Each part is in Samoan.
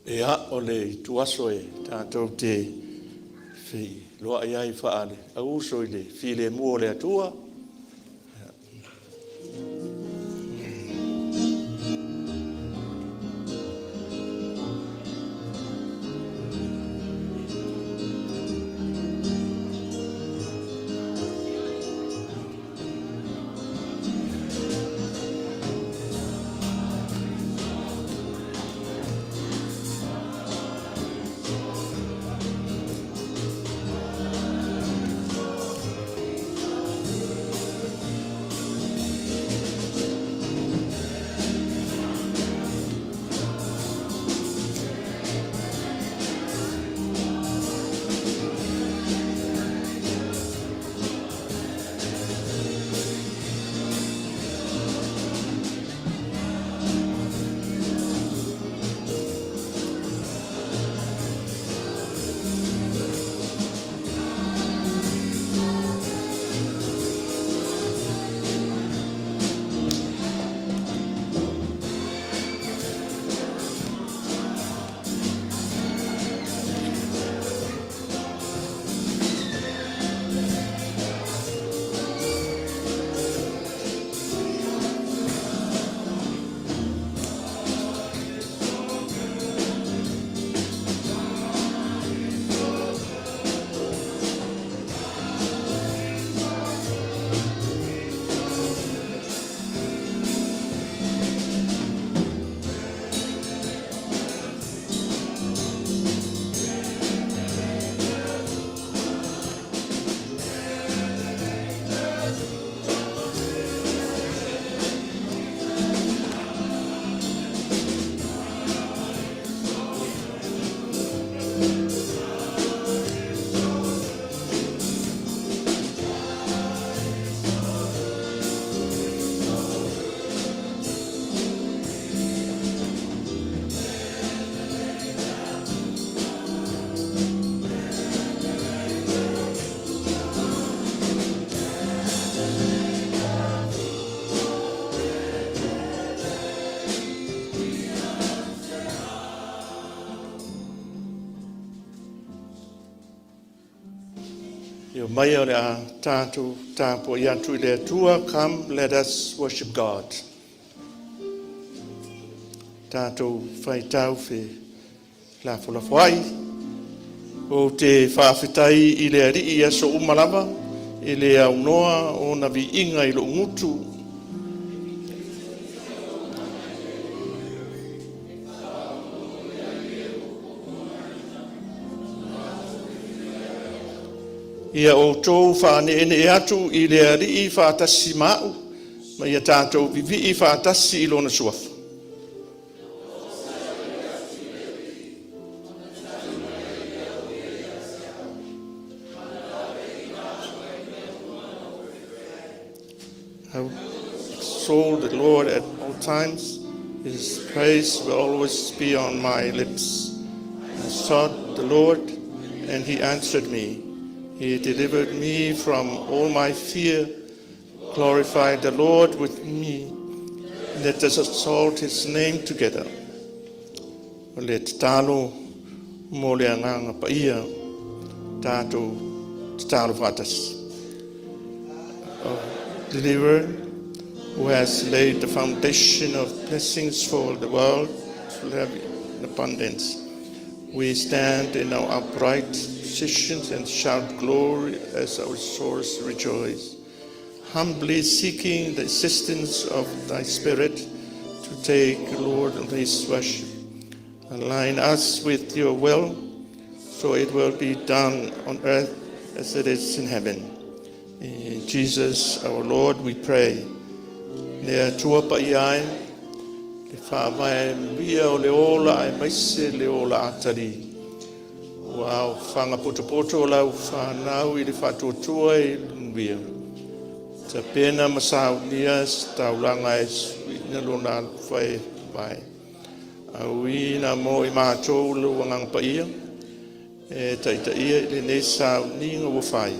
Ia, o le ituaso e tatou te feiloai ai faale-auuso i le filemu o le Atua. Ia maia o le a tatou tapuai atu i le Atua. Come, let us worship God. Tatou faitau felafolafoai. Ou te faafetai i le Alii i aso uma lava, e le aunoa ona viiga i lou gutu. Ia outou faaneenee atu i le Alii faatasi ma a'u, ma ia tatou vivii faatasi i Lona Suafa. I will exalt the Lord at all times. His praise will always be on my lips. I sought the Lord, and he answered me. He delivered me from all my fear. Glorify the Lord with me. Let us exalt his name together. O le tatalo mo le agaga paia, tatou tatalo faatasi. Deliverer, who has laid the foundation of blessings for the world to have in abundance. We stand in our upright positions and shout glory as our souls rejoice, humbly seeking the assistance of thy Spirit to take, Lord, of this worship. Align us with your will, so it will be done on earth as it is in heaven. In Jesus our Lord we pray. Le Atua paia e, le faavae manuia o le ola aemaise le ola atali. Ua aofaga potopoto o lau whanau i le faatuatua i le manuia. Tapena ma saunia se taulaga e suiina lona alofa e vai. Auina mo i matou lou agaga paia, e taitaia i lenei sauniga ua fai.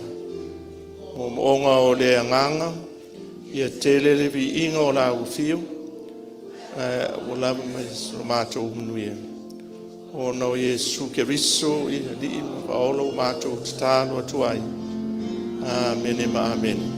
Moomooga o le agaga, ia tele le viiga o lau afio, ae ua lava mai so matou manuia. Ona o Iesu Keriso i le Alii ma Faaola ua matou tatalo atu ai. Amene ma amene.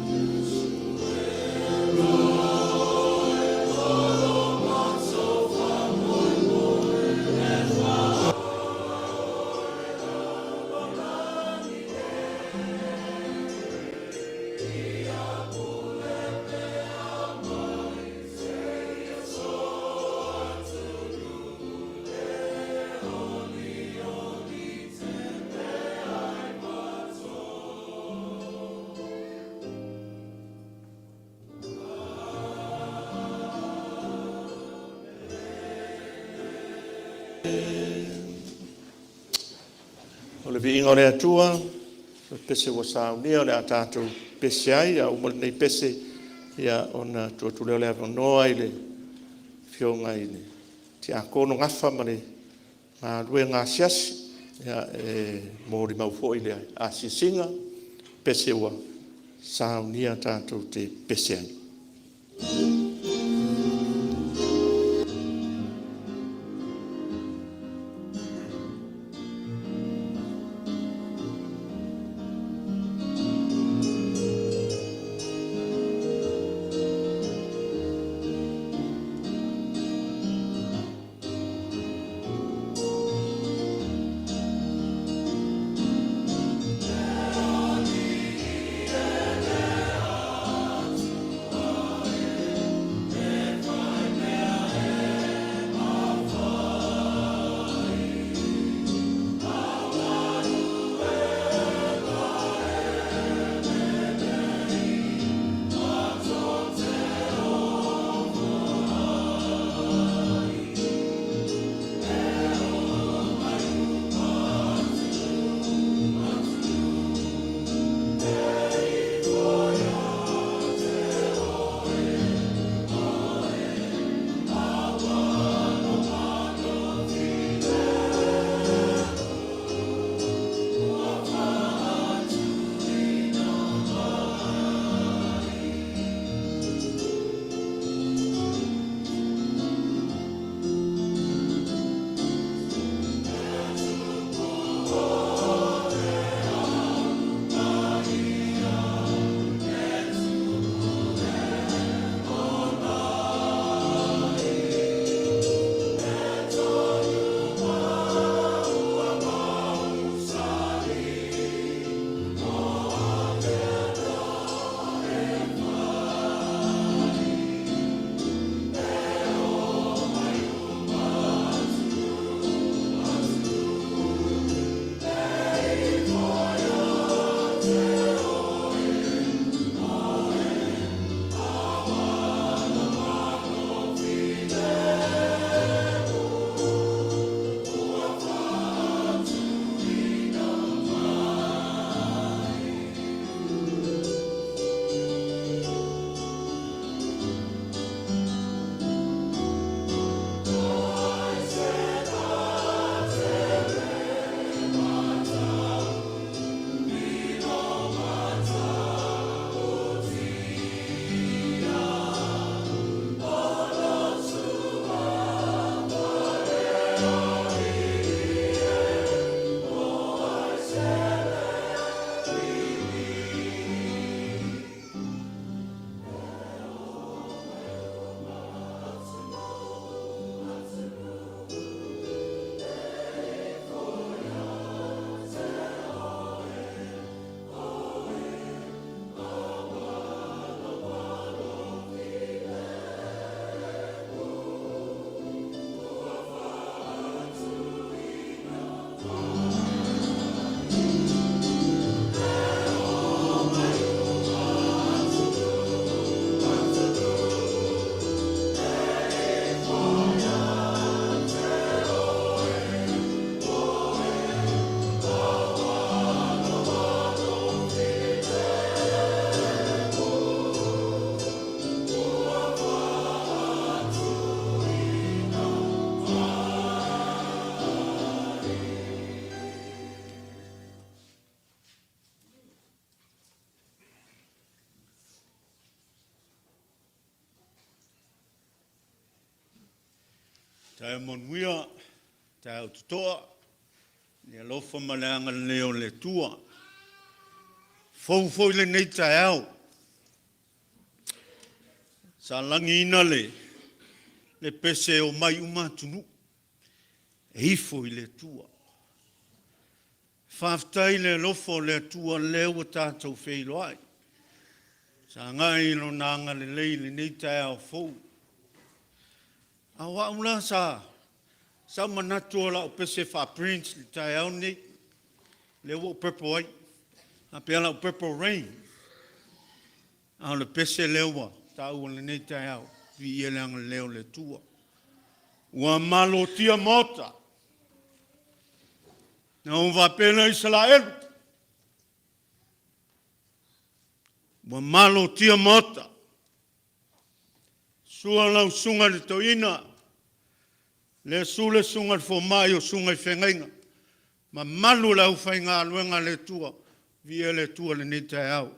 O le viiga o le Atua, o le pese ua saunia o le a tatou pese ai. A uma lenei pese, ia ona tuu atu lea o le avanoa i le Afioga i le Tiakono Gafa ma le galuega asiasi e molimau foi i le asiasiga, pese ua saunia tatou te pese ai. Taeao manuia. Taeao totoa i le alofa ma le agalelei o le Atua. Fou foi lenei taeao, sa lagiina le le pese e omai uma atunuu e ifo i le Atua. Faafetai i le alofa o le Atua o lea ua tatou feiloai, sagai i Lona agalelei i lenei taeao fou. A o au la sa sa ou manatu o lau pese faa-Prince i le taeao lenei, lea ua ou purple ai, faapea o le a ou purple rain. A o le pese lea ua taua i lenei taeao, viia le agalelei o le Atua. Ua malotia maota, ona ou faapea lea, Isaraelu, ua malotia maota, Sua lau Susuga i le Toeaina, lea susu le Susuga i le Fomai o Susuga i Feagaiga, mamalu o le aufaigaluega a le Atua, viia le Atua i lenei taeao.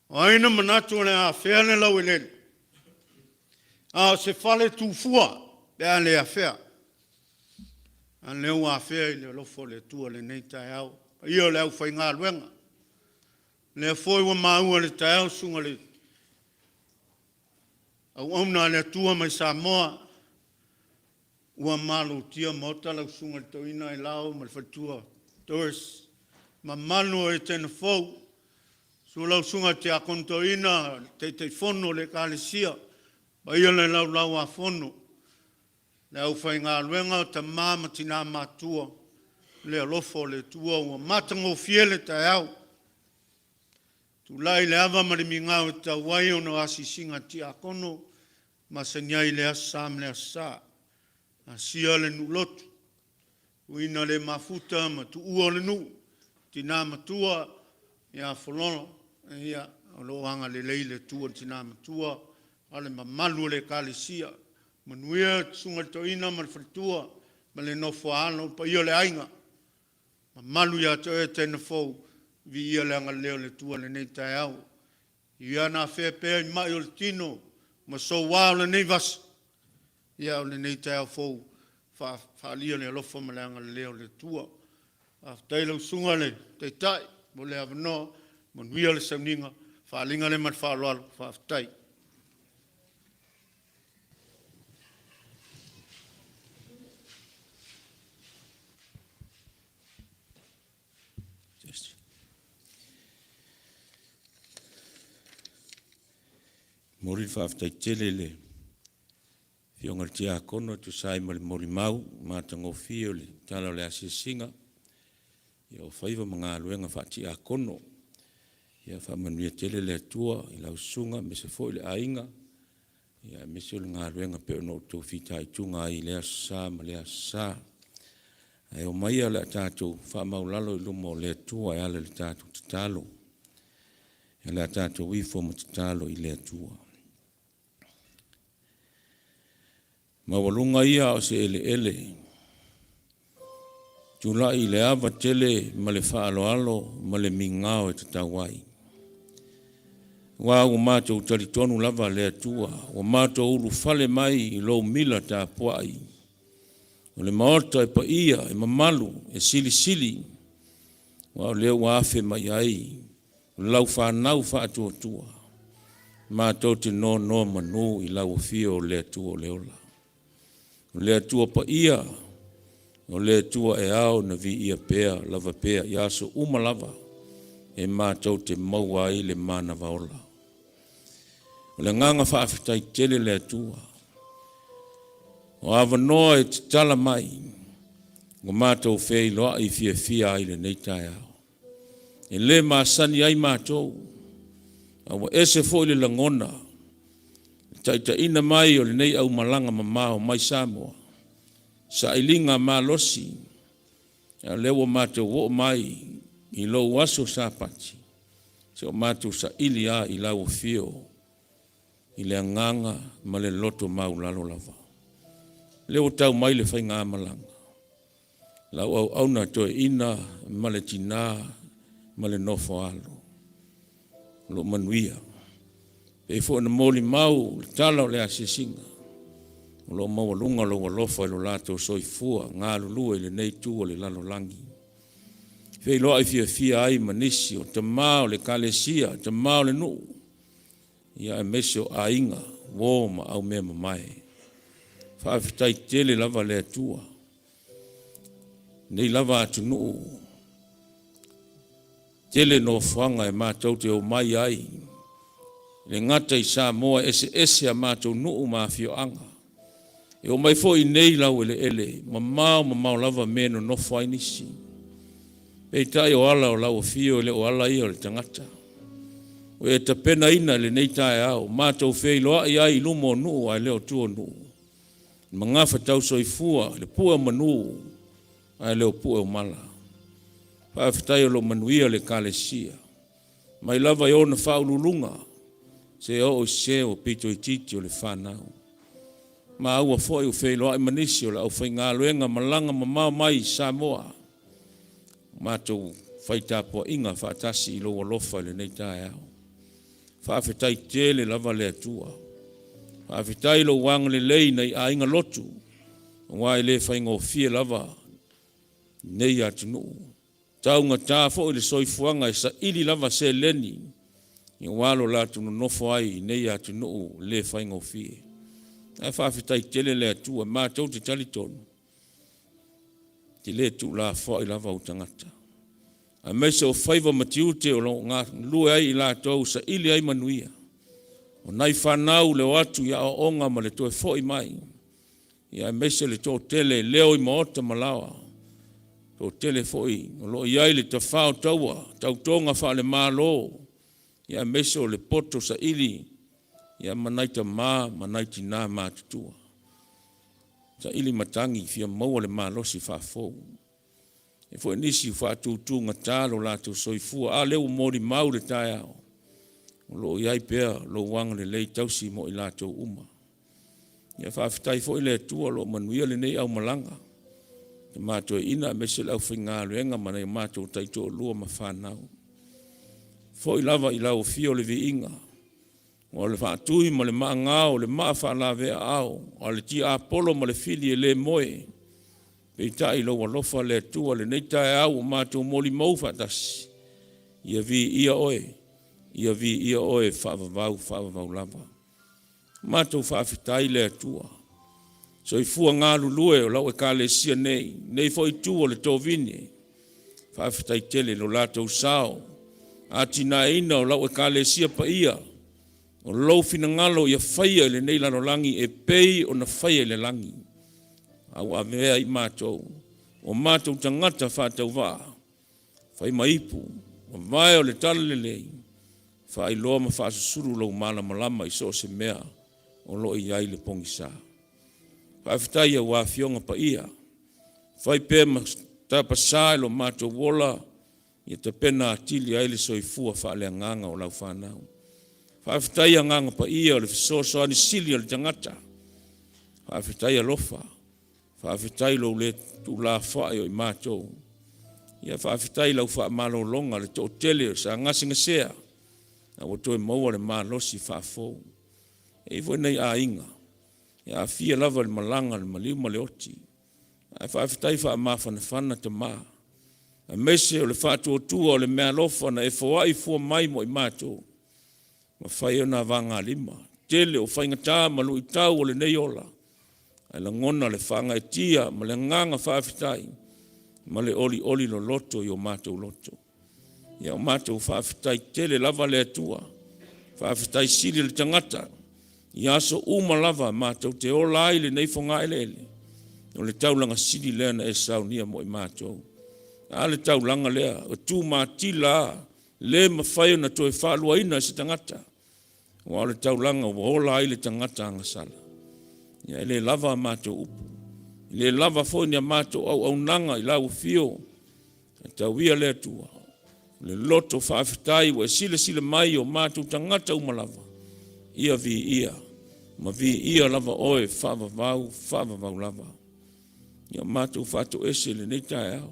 O ai na manatu o le a afea le laueleele a o se fale tufua pe a le afea? A lea ua afea i le alofa o le Atua i lenei taeao, le paia o le aufaigaluega. Lea foi ua maua i le taeao le susuga i le auauna a le Atua mai Samoa, ua malotia maota lau Susuga i le Toeaina Ailao ma le faletua Doris, mamalu o Etena Fou, susu lau Susuga i le Tiakono Toeaina, le Taitaifono o le Ekalesia, paia i le Laulau-a-Fono, le aufaigaluega o tama ma tina matutua, le alofa o le Atua ua matagofie le taeao. Tulai i le ava ma le migao e tatau ai ona o asiasiga a Tiakono e masani ai i le Aso Sa ma le Aso Sa. Asia le nuu lotu, uiga le mafuta ma tuua le nuu, tina matua ia Fualono, ia o lo o agalelei le Atua i le tina matua a o le mamalu o le Ekalesia. Manuia le Susuga i le Toeaina ma le faletua ma le nofo a alo, le paia o le aiga, mamalu ia te oe Etena Fou, viia le agalelei o le Atua i lenei taeao. Ia na afea pea i mai o le tino ma soua o lenei vasa, a o lenei taeao fou, faaalia le alofa ma le agalelei o le Atua. Faafetai i lau Susuga i le Taitai mo le avanoa, manuia le sauniga. O le faaaliga lea ma le faaaloalo, faafetai. E momoli le faafetai tele i le Afioga i le Tiakono e tusa ai ma le molimau matagofie o le tala o le asiasiga o faiva ma galuega faa-Tiakono. Ia faamanuia tele le Atua i lau susuga aemaise foi le aiga, aemaise o le galuega e pei ona outou fitaituga ai i lea Aso Sa ma lea Aso Sa. Ae omaia o le a tatou faamaualalo i luma o le Atua e ala i le tatou tatalo. O le a tatou ifo ma tatalo i le Atua. Maualuga ia a o se eleele, tulai i le ava tele ma le faaaloalo ma le migao e tatau ai. Aua ua matou talitonu lava le Atua, ua matou ulufale mai i lou mila tapuai, o le Maota e paia, e mamalu, e silisili, aua o lea ua afe mai ai lau fanau faatuatua, matou te nonomanu i lau afio o le Atua o le ola. O le Atua paia, o le Atua e ao ona viia pea lava pea i aso uma lava e matou te maua ai le manava ola. O le agaga faafetai tele le Atua, o avanoa e tatala mai ua matou feiloai fiafia ai i lenei taeao. E le masani ai matou, a ua ese foi le lagona, le taitaiina mai o lenei aumalaga mamao mai Samoa, sailiga malosi, a o lea ua matou oo mai i lou aso Sapati, se ua matou saili lava i lau afio i le agaga ma le loto maualalo lava. O lea ua tau mai le faigamalaga, lau auauna toeaina ma le tina ma le nofo a alo, o lo o manuia. E pei foi ona molimau le tala o le asiasiga. O lo o maualuga lou alofa i lo latou soifua galulue i lenei itu o le lalolagi. Feiloai fiafia ai ma nisi o tama o le Ekalesia, tama o le nuu, ia aemaise o aiga, uo ma aumeamamae. Faafetai tele lava le Atua. Nei lava atunuu tele nofoaga e matou te omai ai, e le gata i Samoa, e eseese a matou nuu ma afioaga. E omai foi i nei laueleele, mamao mamao lava mea e nonofo ai nisi. Peitai o ala o lau afio e le o ala ia o le tagata. Ua e tapenaina lenei taeao, matou feiloai ai i luma o nuu ae le o tua o nuu. Magafa tausoifua le pue o manu ae le o pue o mala. Faafetai o lo o manuia le Ekalesia, mai lava i ona faauluuluga seia oo i se ua pito itiiti o le fanau. Maua foi ua feiloai ma nisi o le aufaigaluega malaga mamao mai i Samoa, matou fai tapuaiga faatasi i lou alofa i lenei taeao. Faafetai tele lava le Atua. Faafetai i lou agalelei i nai aiga lotu, aua e le faigofie lava nei atunuu. Taugata foi le soifuaga e saili lava seleni aua lo latou nonofo ai i nei atunuu le faigofie. Ae faafetai tele le Atua, matou te talitonu e te le tuulafoai lava ou tagata, aemaise o faiva ma tiute o lo o galulue ai i latou e saili ai manuia. O nai fanau le o atu i aoaoga ma le toe foi mai, ia aemaise le toatele e leo i maota ma laoa, toatele foi o lo o i ai le tafao taua, tautoga faale-Malo, ia aemaise o le poto saili, ia ma nai tama ma nai tina matutua, saili matagi fia maua le malosi faafou. E foi nisi ua faatutugata lo latou soifua, a lea ua molimau le taeao, o lo o i ai pea lou agalelei tausi mo i latou uma. Ia faafetai foi le Atua o lo o manuia lenei aumalaga, tama toeaina aemaise le aufaigaluega ma nai o matou taitoalua ma fanau. Foi lava i lau afio le viiga, aua o le faatui ma le maagao, o le maa faalavea-aao, a o le tiapolo ma le fili e le moe. Peitai i lou alofa le Atua i lenei taeao ua matou molimau faatasi, ia viia oe, ia viia oe faavavau, faavavau lava. Matou faafetai le Atua, soifua galulue o lau Ekalesia nei, nei foi itu o le tovine. Faafetai tele i lo latou sao atinaeina o lau Ekalesia paia, o lou finagalo ia faia i lenei lalolagi e pei ona faia i le lagi. A ua avea i matou o matou tagata faatauvaa, fai ma ipu, mavae o le talalelei, faailoa ma faasusulu lou malamalama i so o se mea o lo o i ai le pogisa. Faafetai i aua Afioga Paia, fai pea ma tapasa i lo matou ola, ia tapena atili ai le soifua faaleagaga o lau fanau. Faafetai Agaga Paia o le fesoasoani sili o le tagata. Faafetai alofa, faafetai lou le tuulafoai o i matou. Ia faafetai i lau faamalologa i le toatele sa gasegasea, a ua toe maua le malosi faafou. E i ai foi nai aiga e aafia lava i le malaga a le maliu ma le oti, ae faafetai faamafanafana tama, aemaise o le faatuatua o le meaalofa na e foai fua mai mo i matou, mafai ona vagalima. Tele o faigata ma luitau o lenei ola, ae lagona le faagaeetia ma le agaga faafetai ma le olioli loloto i o matou loto. Ia o matou faafetai tele lava le Atua, faafetai sili le tagata i aso uma lava matou te ola ai i lenei fogaeleele, o le taulaga sili lea na e saunia mo i matou. A le taulaga lea, o tumatila lava, le mafai ona toe faaluaina e se tagata, aua o le taulaga ua ola ai le tagata agasala. Ia e le lava a matou upu, e le lava foi ni a matou auaunaga i lau afio, ae tau ia le Atua, o le loto faafetai ua e silasila mai i o matou tagata uma lava, ia viia ma viia lava oe faavavau, faavavau lava. Ia matou faatoese i lenei taeao,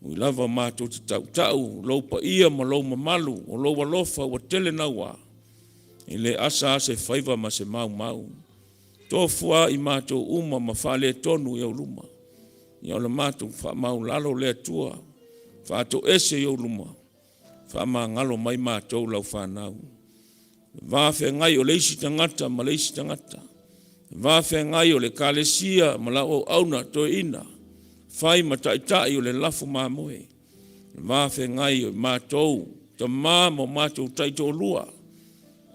ui lava matou te tautau lou paia ma lou mamalu, o lou alofa ua tele naua, e le asa lava se faiva ma se maumau. Tofua'i matou uma ma faaletonu i ou luma. Ia o le matou faamaulalo le Atua, faatoese i ou luma, faamagalo mai matou lau fanau. Le va feagai o le isi tagata ma le isi tagata, le va feagai o le Ekalesia ma lau auauna toeaina, fai ma taitai o le lafu mamoe, le va feagai o matou tama ma o matou taitoalua,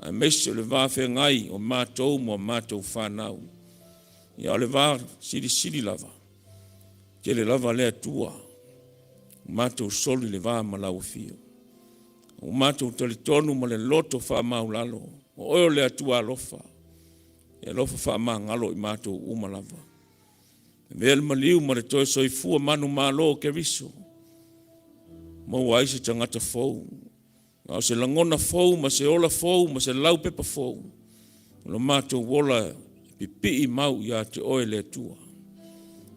aemaise o le va feagai o matou ma o matou fanau. Ia o le va silisili lava, tele lava le Atua, matou soli le va ma lau afio. Ua matou talitonu ma le loto faamaulalo, o oe o le Atua alofa, e alofa faamagalo i matou uma lava. Avea le maliu ma le toe soifua manumalo o Keriso, maua ai se tagata fou, a o se lagona fou ma se ola fou ma se laupepa fou, o lo matou ola e pipii mau ia te oe le Atua.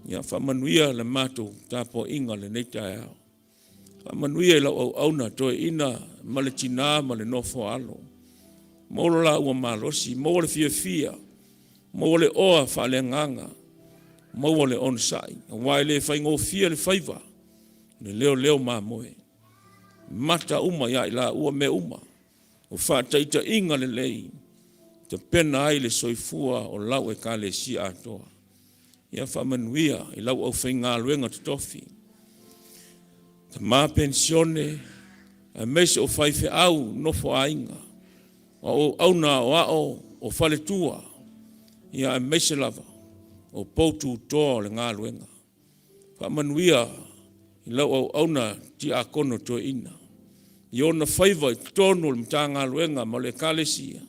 Ia faamanuia le matou tapuaiga lenei taeao. Faamanuia i lau auauna toeaina ma le tinā ma le nofo a alo. Maua lo laua malosi, maua le fiafia, maua le oa faaleagaga, maua le onosai, aua e le faigofie le faiva, le leoleo mamoe. Mata uma ia i laua mea uma, o faataitaiga lelei, tapena ai le soifua o lau Ekalesia atoa. Ia faamanuia i lau aufaigaluega totofi, tama penisione, aemaise o faifeau nofo aiga, o auauna aoao o faletua, ia aemaise lava o poututoa o le galuega. Faamanuia i lau auauna tiakono toeaina i ona faiva i totonu o le Matagaluega ma le Ekalesia,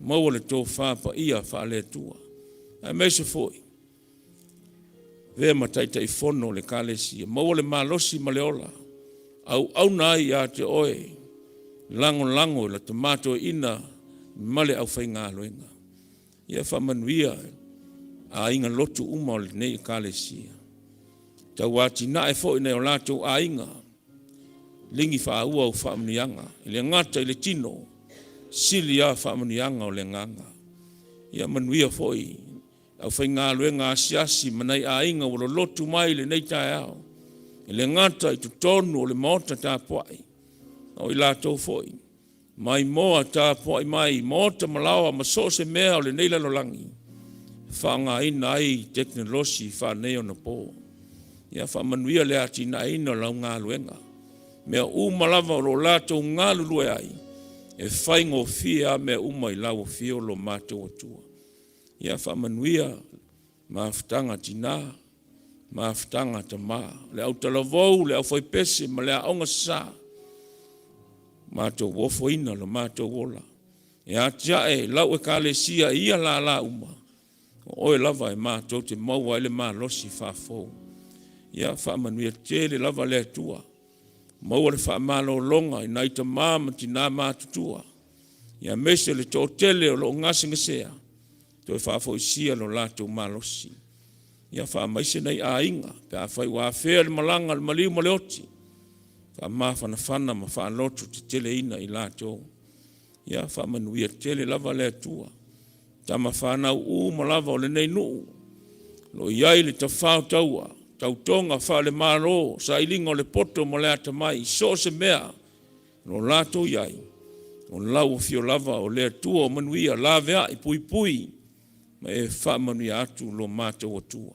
maua le tofa paia faale-Atua, aemaise foi avea ma Taitaifono o le Ekalesia, maua le malosi ma le ola, auauna ai ia te oe, lagolago i le tama toeaina ma le aufaigaluega. Ia faamanuia aiga lotu uma o lenei Ekalesia, tauatinae foi nai o latou aiga, ligi faaua au faamanuiaga, e le gata i le tino, sili lava faamanuiaga o le agaga. Ia manuia foi le aufaigaluega asiasi ma nai aiga ua lolotu mai i lenei taeao, e le gata i totonu o le maota tapuai, a o i latou foi maimoa tapuai mai i maota ma laoa ma so o se mea o lenei lalolagi e faaaogaina ai tekonolosi faaneionapo. Ia faamanuia le atinaeina o lau galuega. Mea uma lava o lo o latou galulue ai, e faigofie lava mea uma i lau afio lo matou Atua. Ia faamanuia mafutaga a tina, mafutaga a tama, le autalavou, le aufaipese ma le aoga sasa, matou ofoina lo matou ola e atiae lau Ekalesia i ia lala uma, o oe lava e matou te maua ai le malosi faafou. Ia faamanuia tele lava le Atua, maua le faamalologa i nai tama ma tina matutua, aemaise le toatele o lo o gasegasea, toe faafoisia lo latou malosi. Ia faamaise nai aiga pe afai ua afea le malaga a le maliu ma le oti, faamafanafana ma faaloto teteleina i latou. Ia faamanuia tele lava le Atua. Tama fanau uma lava o lenei nuu o lo o i ai le tafao taua, tautoga faale-Malo, sailiga o le poto ma le atamai i so o se mea o lo o latou i ai, o lau afio lava o le Atua o manuia, laveai, puipui ma e faamanuia atu lo matou Atua.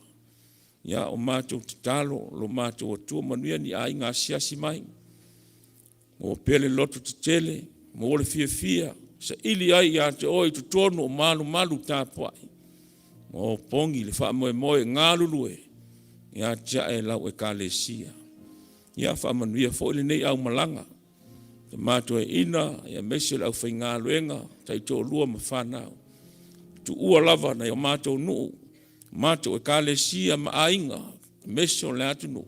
Ia, o matou tatalo, lo matou Atua, manuia ni aiga asiasi mai, maua pea le loto tetele, maua le fiafia, saili ai ia te oe i totonu o malumalu tapuai, ma opogi le faamoemoe galulue e atiae lau Ekalesia. Ia faamanuia foi lenei aumalaga, tama toeaina aemaise le aufaigaluega taitoalua ma fanau. Tuua lava nai o matou nuu, matou Ekalesia ma aiga, aemaise o le atunuu,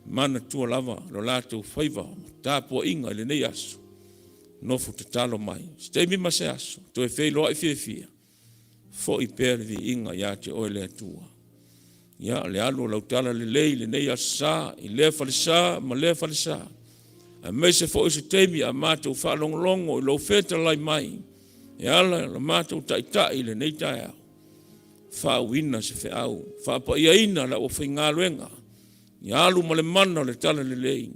manatua lava lo latou faiva ma tapuaiga i lenei aso, nofo tatalo mai, se taimi ma se aso, toe feiloai fiafia, foi pea le viiga ia te oe le Atua. Ia, o le alu o lau talalelei i lenei aso Sa i lea falesa ma lea falesa, aemaise foi o se taimi a matou faalogologo i lou fetalai mai e ala i lo matou Taitai i lenei taeao. Faauuina se feau, faapaiaina le aufaigaluega, ia alu ma le mana o le talalelei,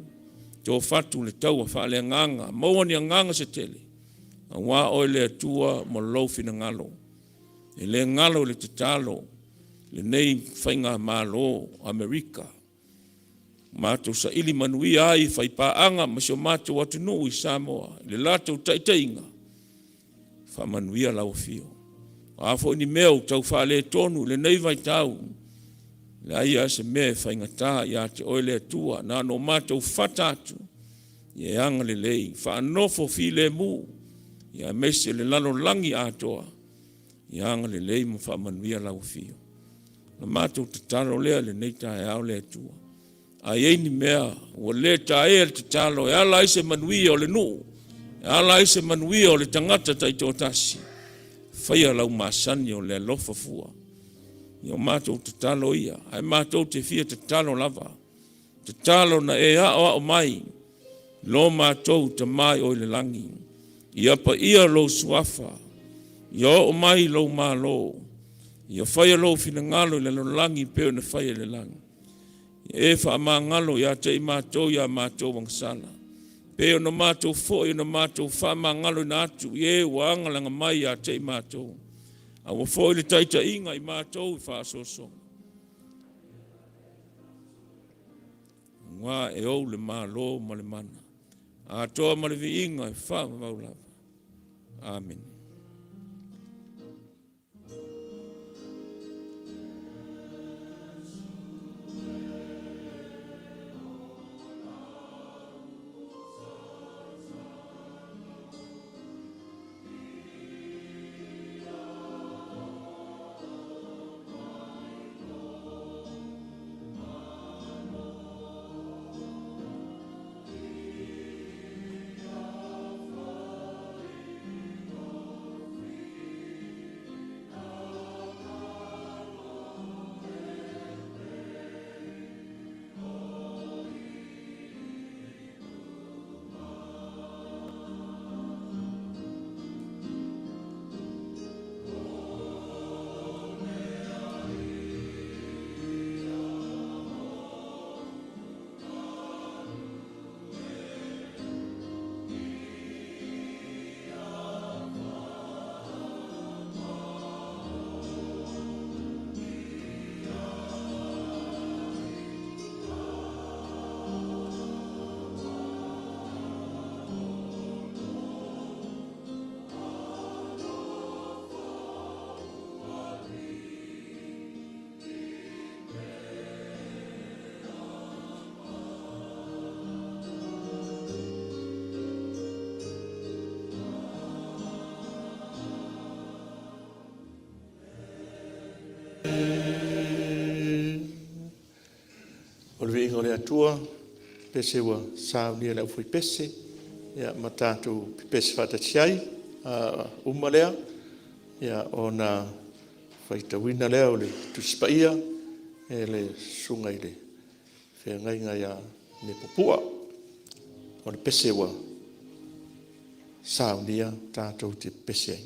tofatu le taua faaleagaga, maua ni agaga se tele, aua oe le Atua ma lou finagalo. E le galo i le tatalo lenei faigamalo Amerika, matou saili manuia ai i faipaaga ma si o matou atunuu i Samoa i le latou taitaiga, faamanuia lau afio. O a foi ni mea ua tau faaletonu i lenei vaitau, leai lava se mea e faigata ia te oe le Atua, na ona matou fata atu, ia e agalelei, faanofo filemu, aemaise le lalolagi atoa, ia agalelei ma faamanuia lau afio. O le matou tatalo lea i lenei taeao le Atua. A i ai ni mea ua le taea le tatalo e ala ai se manuia o le nuu, e ala ai se manuia o le tagata taitoatasi, faia lau masani o le alofa fua. Ia o matou tatalo ia, ae matou te fia tatalo lava, tatalo na e aoao mai lo matou Tama i o i le lagi, ia paia lou suafa, ia oo mai lou malo, ia faia lou finagalo i le lalolagi pei ona faia i le lagi. Ia e faamagalo ia te i matou i a matou agasala, pei ona matou foi ona matou faamagaloina atu i e ua agalaga mai ia te i matou. Aua foi le taitaiga i matou i faaosoosoga, aua e ou le malo ma le mana, atoa ma le viiga e faavavau lava. Amene. O le viiga o le Atua, pese ua saunia e le aufuipese ma tatou pepese faatasi ai. A uma lea, ona faitauina lea o le Tusi Paia e le Susuga i le Feagaiga ia Nepopua. O le pese ua saunia tatou te pepese ai.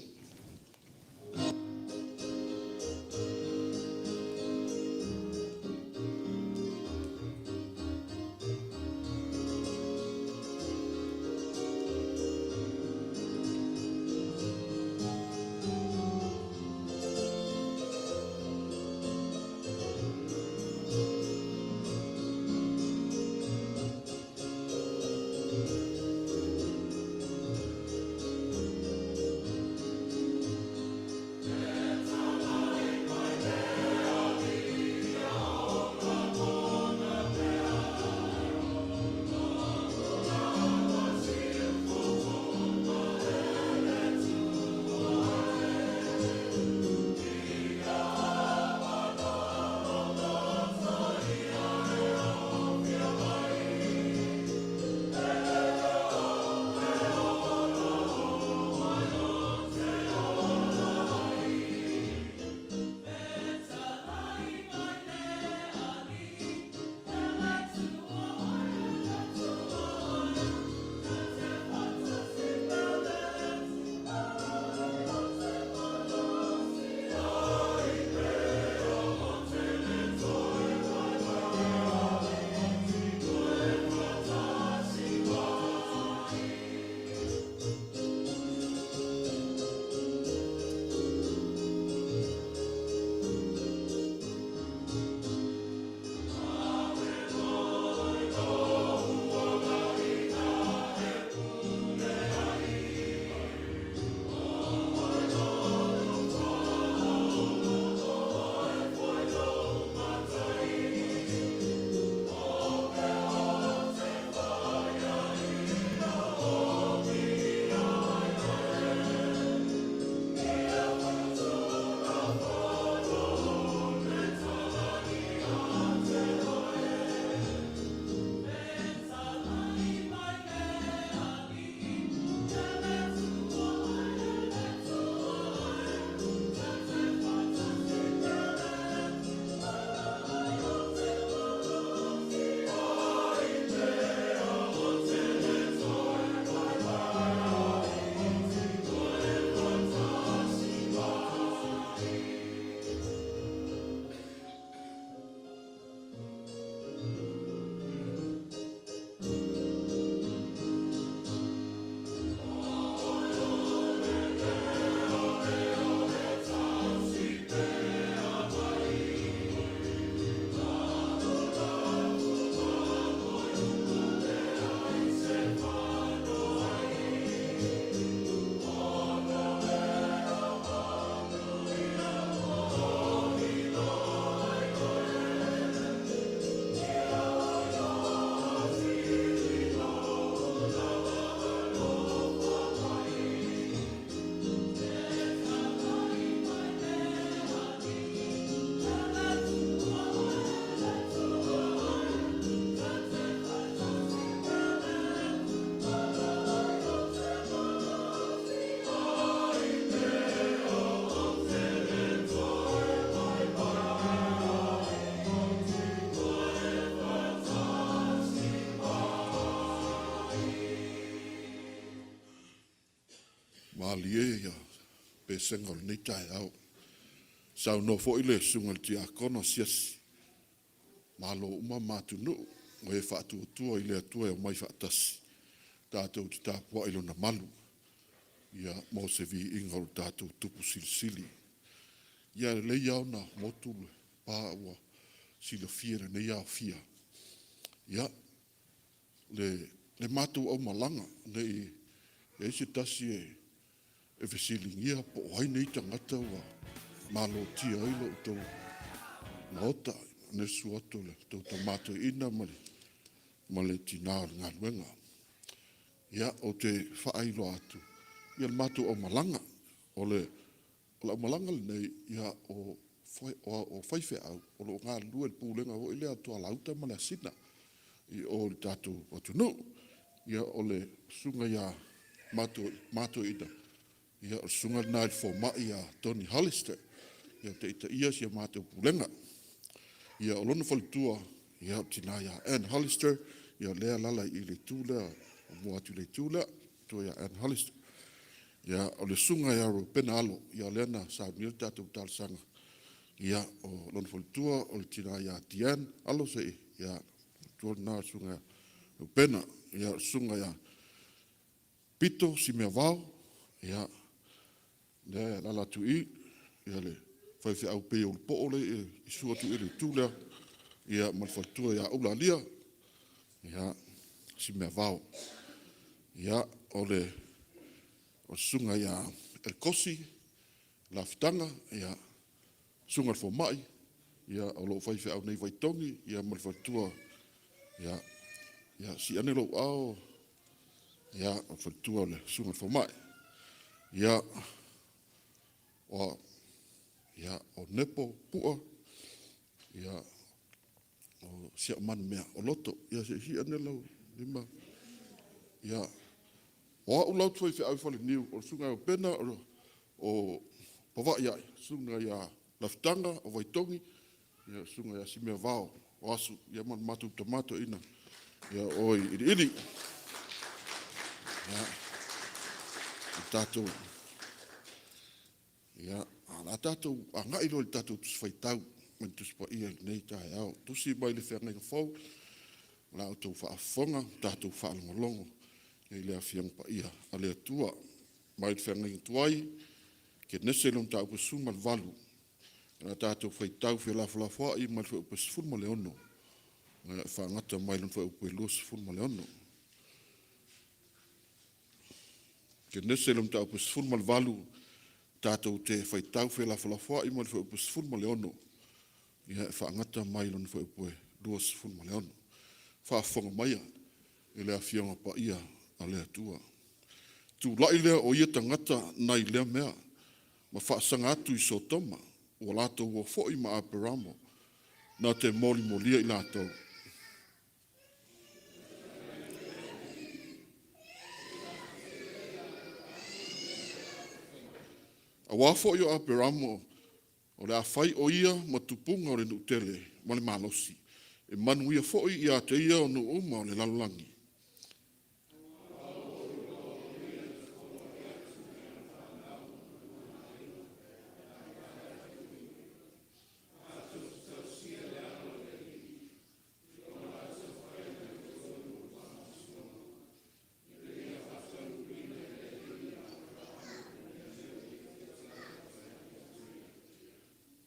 malie ia pesega o lenei taeao. Saunoa foi le susuga i le tiakono asiasi, Malo uma ma atunuu o e faatuatua i le Atua e omai faatasi tatou te tapuai i Lona malu, ia, mo se viiga o le tatou Tupu Silisili. Ia, e lelei lava ona motu le pa ua silafia i lenei aofia. Ia, le matou aumalaga, ne i i ai se tasi e fesiligia po o ai nei tagata ua malotia ai lo outou maota, le susu atu o le tou tama toeaina ma le tina o le galuega. Ia, ou te faailoa atu ia le matou aumalaga. O le aumalaga lenei, ia, o faifeau o lo o galulue i le pulega foi lea a Tualauta ma le Asina i o i le tatou atunuu. Ia, o le susuga ia Tama Toeaina, ia o le susuga lena i le fomai ia Tony Hollister e taitaia si a matou pulega. Ia, o lona faletua, ia o le tina ia Ann Hollister, ia lea e alaala i le itu lea, muamua atu i le itu lea, le matua ia Ann Hollister. Ia, o le susuga ia Reupena Alo, ia lea na saunia le tatou talosaga, ia, o lona faletua o le tina ia Diane Alo, ia, le faletua lena o le susuga ia Reupena. Ia, o le susuga ia Pito Simiavao, ia, lea e alaala atu i i, ia le faifeau pei o Ulupoo lea e susu atu i le itu lea, ia ma le faletua ia Ulalia, ia, Simiavao. Ia, o le susuga ia Elkosi Lafitaga, ia, susuga i le fomai, ia, o lo o faifeau nei i Vaitogi, ia ma le faletua, ia sii ane lou aao, ia, o le faletua o le susuga i le fomai. Ia, o Nepo Pu'a, ia, o si au manumea o Loto. Ia se i sii ane lou lima. Ia, o au la ou te faifeau i Faleniu, o le susuga ia Reupena o Pava'ia'i, susuga ia Lafitaga o Vaitogi, ia le susuga ia Simiavao o Asu, ia ma le matou tama toeaina o Iliili. Ia, o tatou, ia, o le a tatou agai loa i le tatou Tusi Faitau mai le Tusi Paia i lenei taeao. Tusi mai le Feagaiga Fou, o la outou faafofoga ma tatou faalogologo i le Afioaga Paia a le Atua. Mai le Feagaiga Tuai, Kenese le mataupu e 18, o le a tatou faitau felafolafoai mai le fuaiupu e 16 e faagata mai i le fuaiupu e 26. Kenese le mataupu e 18, tatou te faitau felafolafoai mai le fuaiupu e 16 e faagata mai lona fuaiupu e 26. Faafofoga maia i le Afioaga Paia a le Atua. Tula'i lea o ia tagata nai lea mea ma faasaga atu i Sotoma, ua latou o foi ma Aperamo, na te molimolia i latou. Auā foi o Aperamo o le a fai o ia ma tupuga o le nuu tele ma le malosi, e manuia foi ia te ia o nuu uma o le lalolagi.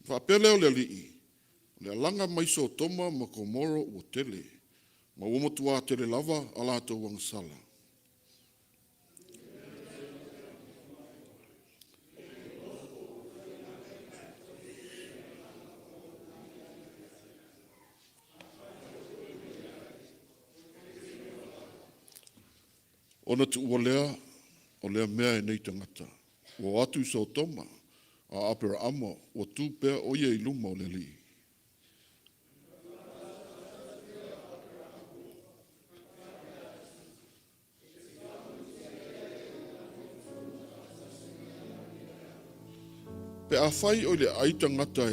Faapea lea o le Alii, o le alaga mai Sotoma ma Komoro ua tele, ma ua matuā tele lava a latou agasala. Ona tuua lea o lea mea e nei tagata, ua o atu i Sotoma, a o Aperaamo ua tu pea o ia i luma o le Alii. Pe afai o i le ai tagata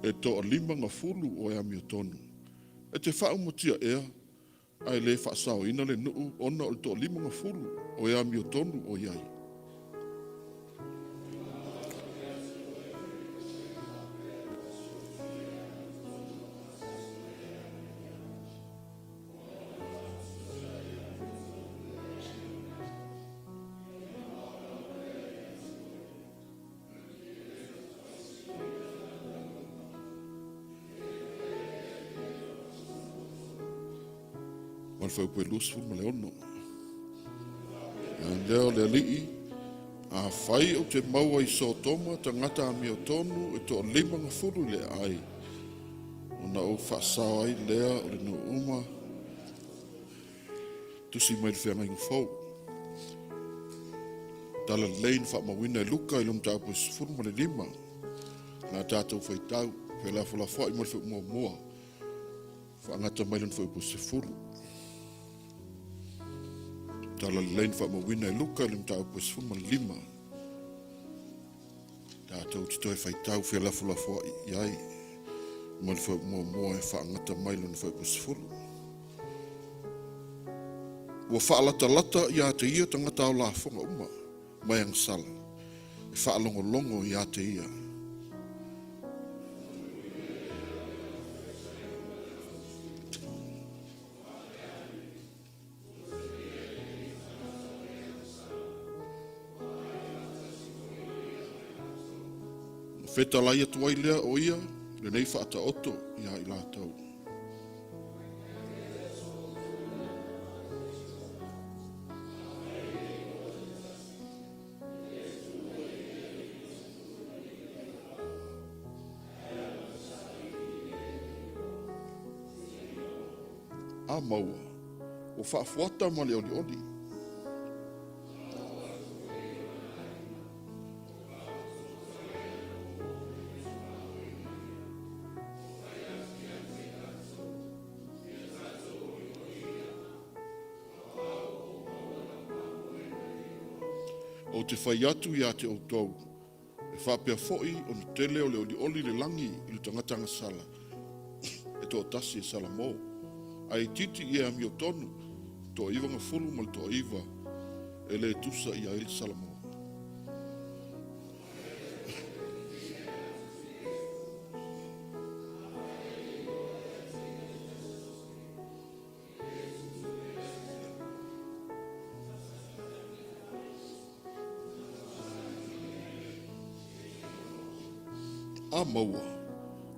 e toalima gafulu o e amiotonu, e te faaumatia ea ae le faasaoina le nuu ona o le toalima gafulu o e amiotonu o i ai? le fuaiupu e 26. A lea o le Alii, afai ou te maua i Sotoma tagata amiotonu e toa-50 i le aai, ona ou faasao ai lea o le nuu uma. Tusi mai le Feagaiga Fou. Tala lelei na faamauina e Luka i le mataupu e 15. Na tatou faitau, felafolafoai ma le muamua, faagata mai lona fuaiupu 10. Tala lelei na faamauina e Luka i le mataupu e 15. Tatou te toe faitau felafolafoai i ai ma le fuaiupu muamua e faagata mai lona fuaiupu 10. Ua faalatalata ia te ia tagata ao lafoga uma ma e agasala, e faalogologo ia te ia. Ona fetalai atu ai lea o ia lenei faataoto iā i latou. A maua, ua faafuata ma le olioli. Ou te fai atu ia te outou, E faapea foi ona tele o le olioli i le lagi i le tagata agasala e toatasi e salamo, ae itiiti i e amiotonu toa-90 ma le toa-9 e le tusa i ai le salamo. A maua,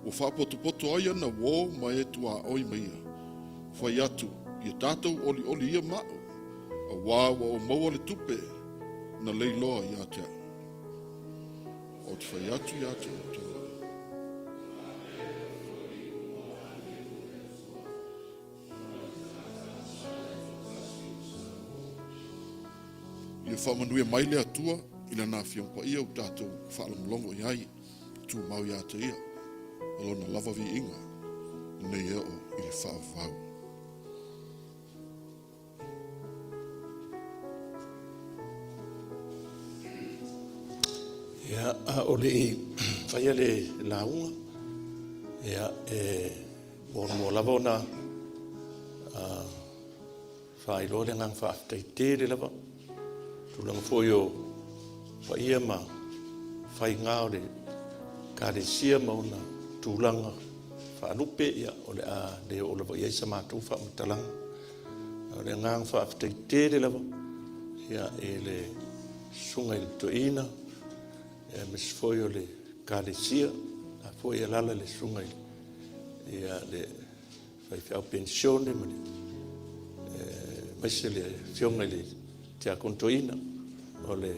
ua faapotopoto ai ana uō ma e tuaoi ma ia. Fai atu, ia tatou olioli ia ma au, auā ua ou maua le tupe na lei loa ia te au. Ou te fai atu ia te outou. Ia faamanuia mai le Atua i Lana Afioga Paia ua tatou faalogologo i ai, tumau ia te Ia o Lona lava viiga nei e oo i le faavavau. Ia, a o le i faia le lauga, ia, e muamua lava ona faailoa le agaga faafetai tele lava, tulaga foi o paia ma faiga o le Ekalesia ma ona tulaga faalupe, ia, o le a le oo lava i ai sa matou faamatalaga. O le agaga faafetai tele lava ia, i le susuga i le toeaina, aemaise foi o le Ekalesia, a foi e alaala le susuga i ia, le faifeau penisione ma le aemaise le afioga i le Tiakono Toeaina o le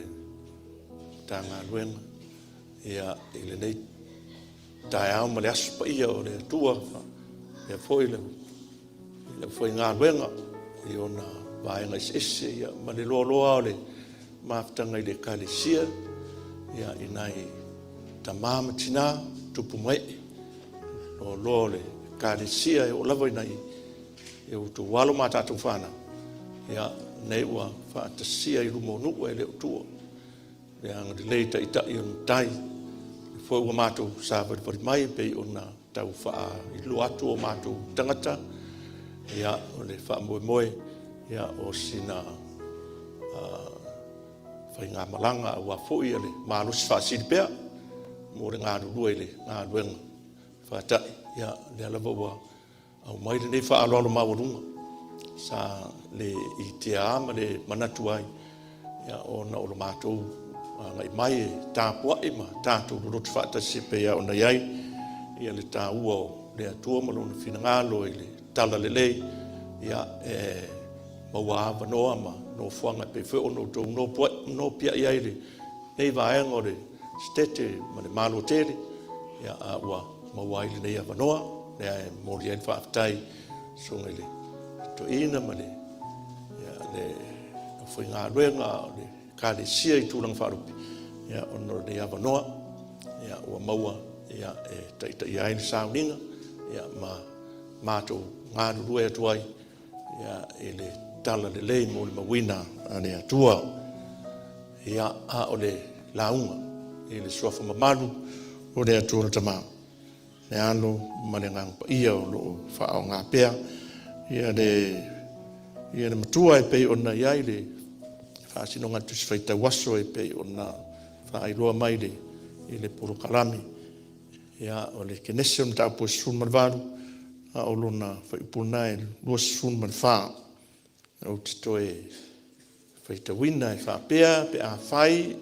Matagaluega ia, i lenei taeao ma le aso paia o le Atua, faapea foi le i le aufaigaluega i ona vaega eseese ia, ma le loaloa o le mafutaga i le Ekalesia ia, i nai tama ma tina, tupu ma ee, loaloa o le Ekalesia e oo lava i nai e outou alo ma tatou fanau, ia, nei ua faatasia i luma o nuu e le o tuua le agalelei taitai o le Matai, lea foi ua matou savalivali mai e pei ona tau faailoa atu o matou tagata, ia, o le faamoemoe, ia, o sina faigamalaga aua foi le malosi faasili pea mo le galulue i le galuega faata'i, ia, lea lava ua aumai lenei faaaloalo maualuga sa le itea ma le manatu ai, ia, ona o lo matou agai mai e tapuai ma tatou loloto faatasi e pei ona i ai ia le taua o le Atua ma Lona finagalo i le talalelei. Ia, e maua avanoa ma nofoaga e pei foi ona outou nopiai ai i lenei vaega o le Setete ma le Malo tele, ia, a ua maua ai lenei avanoa, lea e momoli ai le faafetai i le Susuga i le Toeaina ma le, ia, le aufaigaluega o le Ekalesia i tulaga faalupe, ia, ona o lenei avanoa, ia, ua maua, ia, e taitaia ai le sauniga, ia, ma matou galulue atu ai ia, i le talalelei molimauina a le Atua. Ia, a o le lauga i le suafa mamalu o le Atua le Tama, le Alo ma le Agaga Paia o lo o faaaoga pea ia le, ia le Matua e pei ona i ai le faasinoga a le Tusi Faitau Aso e pei ona faailoa mai i le, i le polokalame. Ia, o le Kenese o le mataupu e 18, a o lona fuaiupu lena e 24. Ou te toe faitauina e faapea, pe afai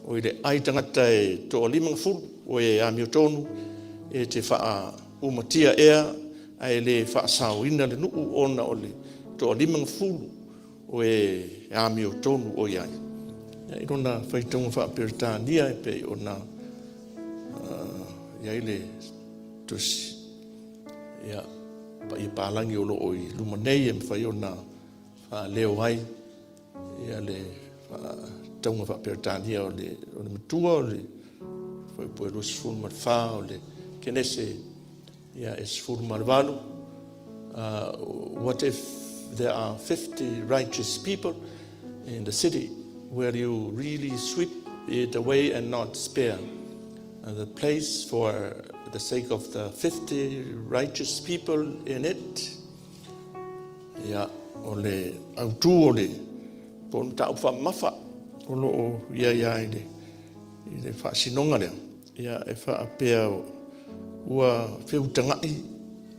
o i le ai tagata e toa-50 o e amiotonu, e te faaumatia ea ae le faasaoina le nuu ona o le toa-50 o e amiotonu o i ai? I lona faitauga faa-Peretania e pei ona i ai le tusi ia, paia palagi o lo o i luma nei e mafai ona faaleo ai ia le faitauga faa-Peretania o le matua o le fuaiupu e 24 o le Kenese ia e 18. What if there are 50 righteous people in the city? Will you really sweep it away and not spare the place for the sake of the 50 righteous people in it? Ia, o le autū o le po o le mataupu faamamafa o lo o i ai lava i le, i le faasinoga lea, ia e faapea ua feutaga'i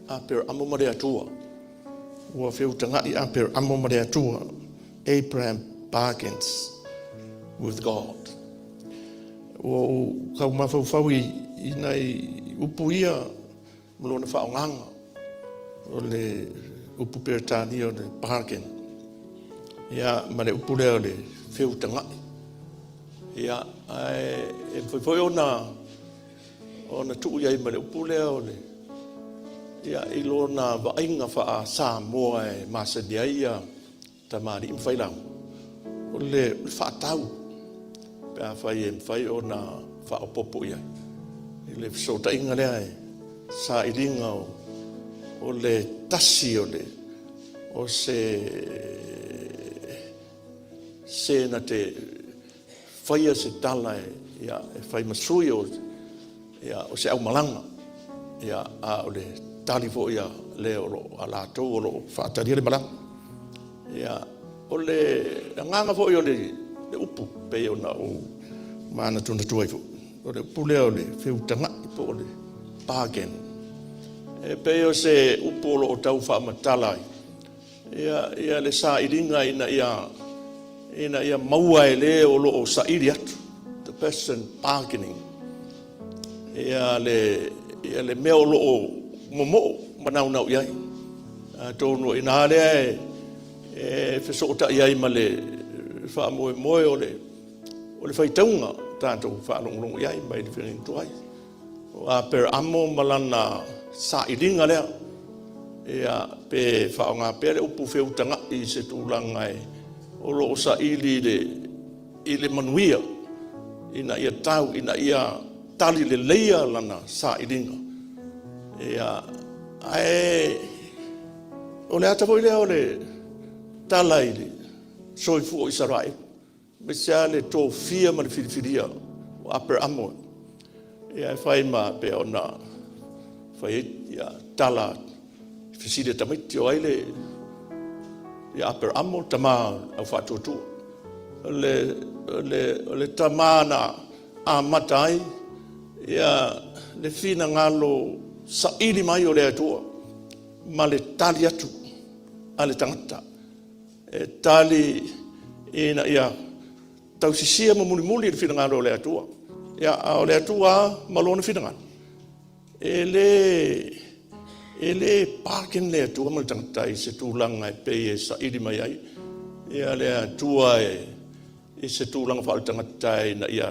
Aperamo ma le Atua. Ua feutaga'i Aperamo ma le Atua. Abraham bargains with God. Ua ou tau mafaufau i, i nai upu ia ma lona faaaogaga o le upu Peretania o le bargain, ia, ma le upu lea o le feutaga'i. Ia, ae e mafai foi ona ona tuu i ai ma le upu lea o le, ia, i lona vaaiga faa-Samoa e masani ai ia tamalii ma failauga, o le faatau, pe afai e mafai ona faaopoopo i ai i le fesootaiga lea e sailiga o, o le tasi o le o se se na te faia se tala e, ia, e fai ma sui o, ia, o se aumalaga, ia, a o le tali foi a le o lo, a latou o lo o faatalia le malaga. Ia, o le agaga foi o le, le upu pei ona ou manatunatu ai foi, o le upu lea o le feutaga'i po o le bargain. E pei o se upu o lo o tau faamatala ai ia, ia le sailiga ina ia, ina ia maua e le o lo o saili atu, the person bargaining, ia le, ia le mea o lo o momoo ma naunau i ai. Atonu o i ina lea e, e fesootai ai ma le faamoemoe o le, o le faitauga tatou faalogologo i ai mai le feagaiga tuai. O Aperamo ma lana sailiga lea, ia, pe faaaoga pea le upu feutaga'i i se tulaga e, o lo o saili i le, i le manuia, ina ia tau, ina ia tali leleia lana sailiga. Ia, ae o le ata foi lea o le tala i le soifua o Isaraelu, aemaise lava le tofia ma le filifilia o Aperamo, ia e fai ma pei ona fai ai ia, tala fesili a tamaiti o ai le ia Aperamo, tama au faatuatua. O le, o le, o le tama na amata ai ia le finagalo saili mai o le Atua ma le tali atu a le tagata e tali ina ia tausisia ma mulimuli le finagalo o le Atua. Ia, a o le Atua lava ma lona finagalo, e le, E le bargain le Atua ma le tagata i se tulaga e pei e saili mai ai ia le Atua e i se tulaga faaletagata ina ia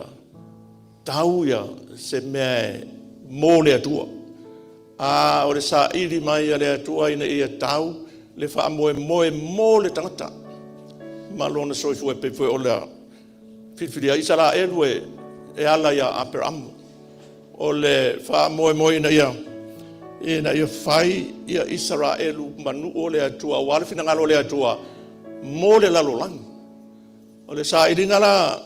tau ia se mea e mo le Atua. A o le saili mai a le Atua ina ia tau le faamoemoe mo le tagata ma lona soifua e pei foi o le filifilia ai Isaraelu e ala ia Aperamo. O le faamoemoe ina ia fai ia Isaraelu ma nuu o le Atua aua le finagalo o le Atua mo le lalolagi. O le sailiga la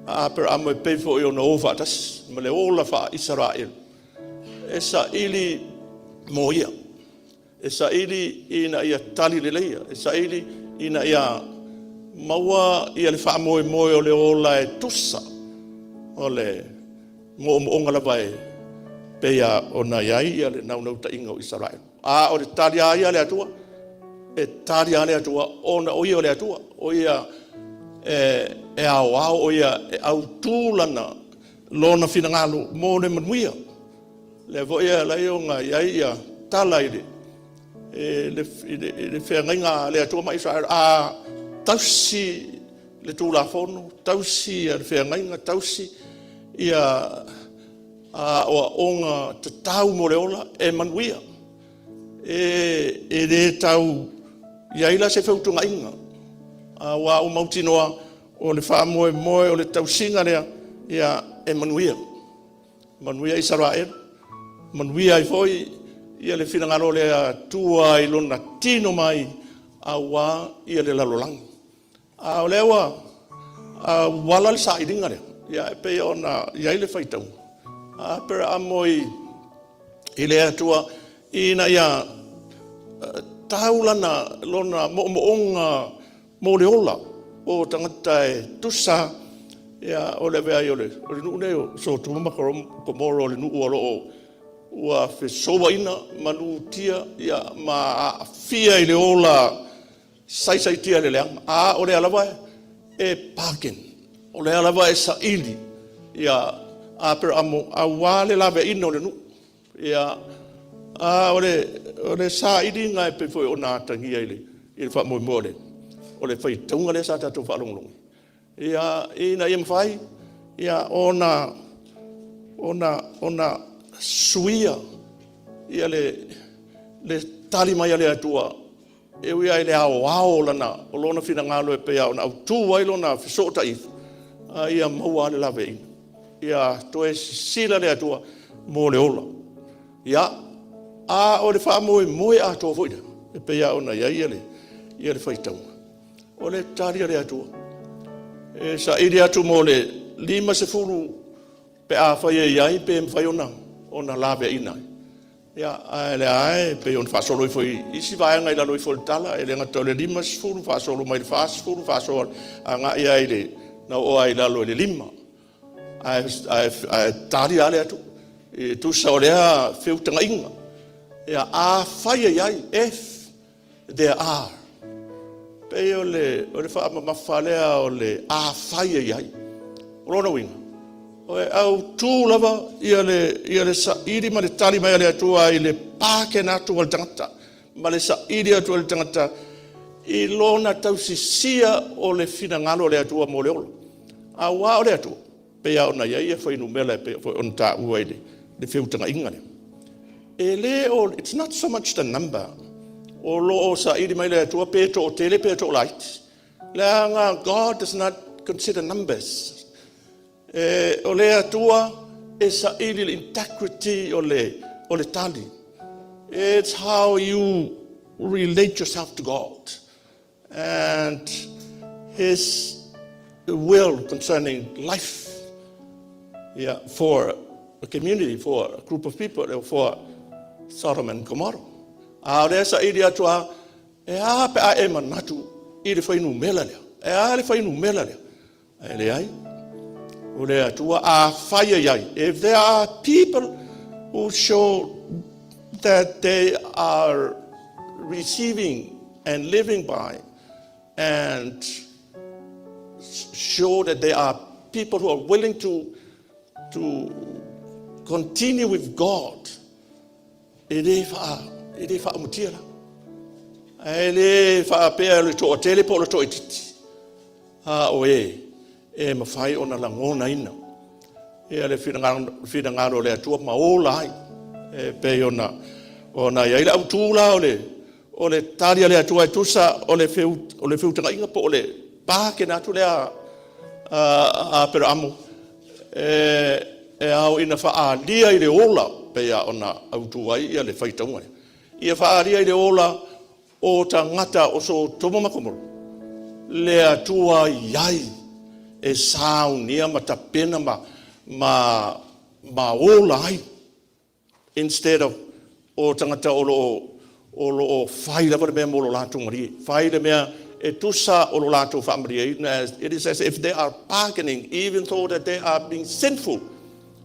a Aperamo e pei foi ona o faatasi ma le ola faa-Isaraelu, e saili mo ia, e saili ina ia tali leleia, e saili ina ia maua ia le faamoemoe o le ola e tusa o le moomooga lava e pei ona i ai ia le naunautaiga o Isaraelu. A o le tali a ia a le Atua, e tali a le Atua ona o ia o le Atua, o ia e aoao, o ia e autu lona finagalo mo le manuia. Lea foi e ala ai ona i ai ia tala i le feagaiga a le Atua ma Isaraelu, a tausi le Tulafono, tausi le feagaiga, tausi ia aoaoga tatau mo le ola, e manuia. E le tau i ai la se feutuunaiga, aua ua mautinoa o le faamoemoe o le tausiga lea ia e manuia. Manuia Isaraelu, manuia ai foi ia le finagalo o le Atua i lona tino mai aua ia le lalolagi. A o lea ua auala le sailiga lea, ia e pei ona i ai le faitauga a Aperamo i le Atua ina ia tau lona moomooga mo le ola o tagata e tusa ia o le avea ai o le nuu lenei o Sotoma ma Komoro, o le nuu o lo o ua fesouaina ma lutia ma aafia i le ola saisaitia i le leaga, a o lea lava e bargain, o lea lava e saili ia Aperamo aua le laveaiina o le nuu. Ia, a o le sailiga e pei foi ona atagia i le faamoemoe o le faitauga lea sa tatou faalogologo, ia, ina ia mafai ia ona suia ia le tali mai a le Atua e ui lava i le aoao o lona finagalo e pei lava ona autu ai lona fesootaiga, a ia maua lava le laveaiina. Ia toe sisila le Atua mo le ola. Ia, a o le faamoemoe atoa foi lea, e pei lava ona i ai le faitauga, o le tali a le Atua, e saili atu mo le 50 pe afai e i ai pe mafai ona laveaiina ai. Ia, a o lea lava e pei ona faasolo ifo i isi vaega i lalo ifo o le tala, e le gata o le 50, faasolo mai i le 40, faasolo agai lava i le, na oo lava i lalo i le 5. Ae tali lava le Atua e tusa o lea feutagaiga. Ia, afai e i ai, if there are. Pei o le faamamafa lea o le afai e i ai. O lona uiga, e autu lava ia le saili ma le tali mai a le Atua i le bargain atu a le tagata ma le saili atu a le tagata i lona tausisia o le finagalo o le Atua mo le ola. Aua o le Atua, pei lava ona i ai fuainumera e pei foi ona taua i le feutagaiga lea. E le o, it's not so much the number o lo o saili mai le Atua pe toatele pe toalaiti. Leaga God does not consider numbers. O le Atua e saili le integrity o le tali. It's how you relate yourself to God and His will concerning life, yeah, for a community, for a group of people, for Sodom and Gomorrah. A o lea saili atu a, e a pe a e manatu i le fuainumera lea. E a le fuainumera lea. Ae leai, o le Atua afai e i ai. If there are people who show that they are receiving and living by and show that they are people who are willing to continue with God, e le faa, E le faaumatia la. Ae le faapea o le toatele po o le toaitiiti, a o e e mafai ona lagonaina ia le finagalo o le Atua ma ola ai e pei ona i ai le autu la o le tali a le Atua e tusa o le feutagaiga po o le bargain atu lea a Aperaamo e ao ina faaalia i le ola, pei lava ona autu ai le faitauga lea, ia faaalia i le ola o tagata o Sotomo ma Komoro le Atua i ai e saunia ma tapena ma ola ai, instead of o tagata o lo o fai lava le mea mo lo latou malie, fai le mea e tusa o lo latou faamalieina. It is as if they are bargaining even though that they are being sinful.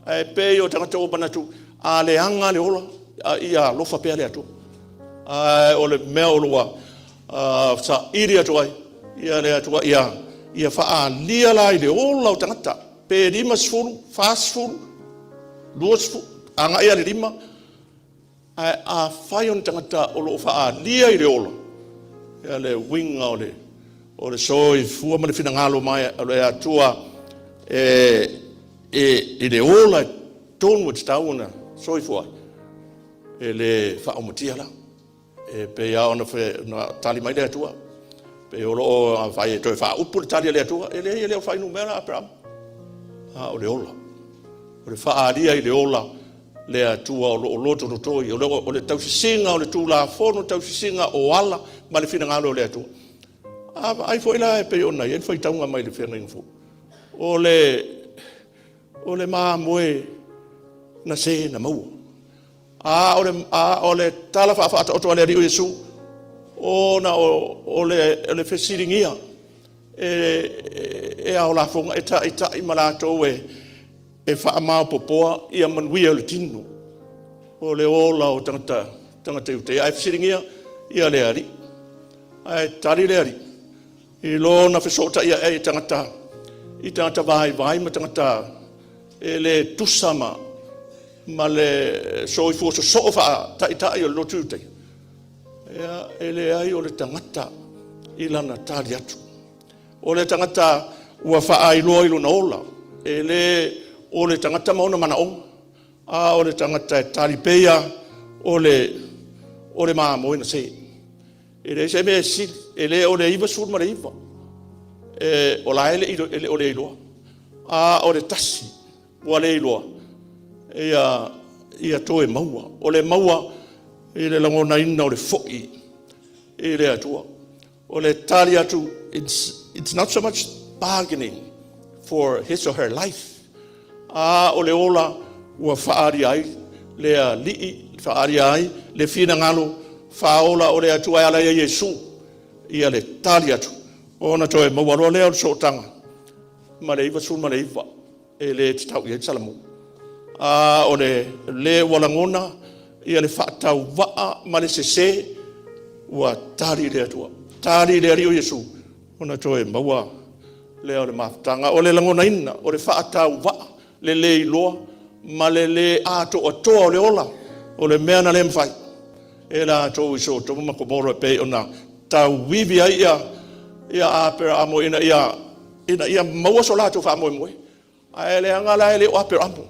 Ae pei o tagata ua manatu, a leaga le ola, ia alofa pea le Atua. Ae o le mea o lo o saili atu ai ia le Atua ia faaalia la i le ola o tagata, pe 50, 40, 20, agai lava i le 5, ae afai o ni tagata o lo o faaalia i le ola ia le uiga o le soifua ma le finagalo mai o le Atua i le ola e tonu e tatau ona soifua ai, e le faaumatia la. E pei lava ona tali mai le Atua, pei o lo o afai e toe faaupu le tali a le Atua, e leai e le o fuainumera Aperamo, a o le ola. O le faaalia i le ola le Atua o lo o lotolotoi, o le tausisiga o le Tulafono, tausisiga o ala ma le finagalo o le Atua. A vaai foi la e pei ona i ai le faitauga mai le Feagaiga Fou, o le mamoe na se na maua. A o le tala faafaataoto a le Alii o Iesu, ona o le fesiligia e ao lafoga, e taitai ma latou e faamaopoopoa ia manuia o le tino, o le ola o tagata Iutea. Ae fesiligia ia le Alii. Ae tali le Alii i lona fesootai ae i tagata vaivai ma tagata e le tusa ma le soifua sosoo faataitai o le lotu Iutaia. Ia, e leai o le tagata i lana tali atu. O le tagata ua faailoa i lona ola, e le o le tagata ma ona manaoga, a o le tagata e tali pei o le mamoe na se. E leai se mea e sili, e le o le 99, o la e le o le iloa, a o le tasi ua le iloa, ia toe maua. O le maua i le lagonaina o le foi i le Atua. O le tali atu, it's not so much bargaining for his or her life, a o le ola ua faaalia ai le Alii, faaalia ai le finagalo faaola o le Atua e ala ia Iesu, ia le tali atu, ona toe maua loa lea o le sootaga ma le 99 e le tatau i ai le Salamo. A o le le ua lagona ia le faatauvaa ma le sese, ua tali le Atua, tali le Alii o Iesu, ona toe maua lea o le mafutaga. O le lagonaina o le faatauvaa, le le iloa ma le le atoatoa o le ola, o le mea na le mafai e latou i Sotomo ma Komoro e pei ona tauivi ai ia Aperamo ina ia maua so latou faamoemoe. Ae leaga la e le o Aperamo,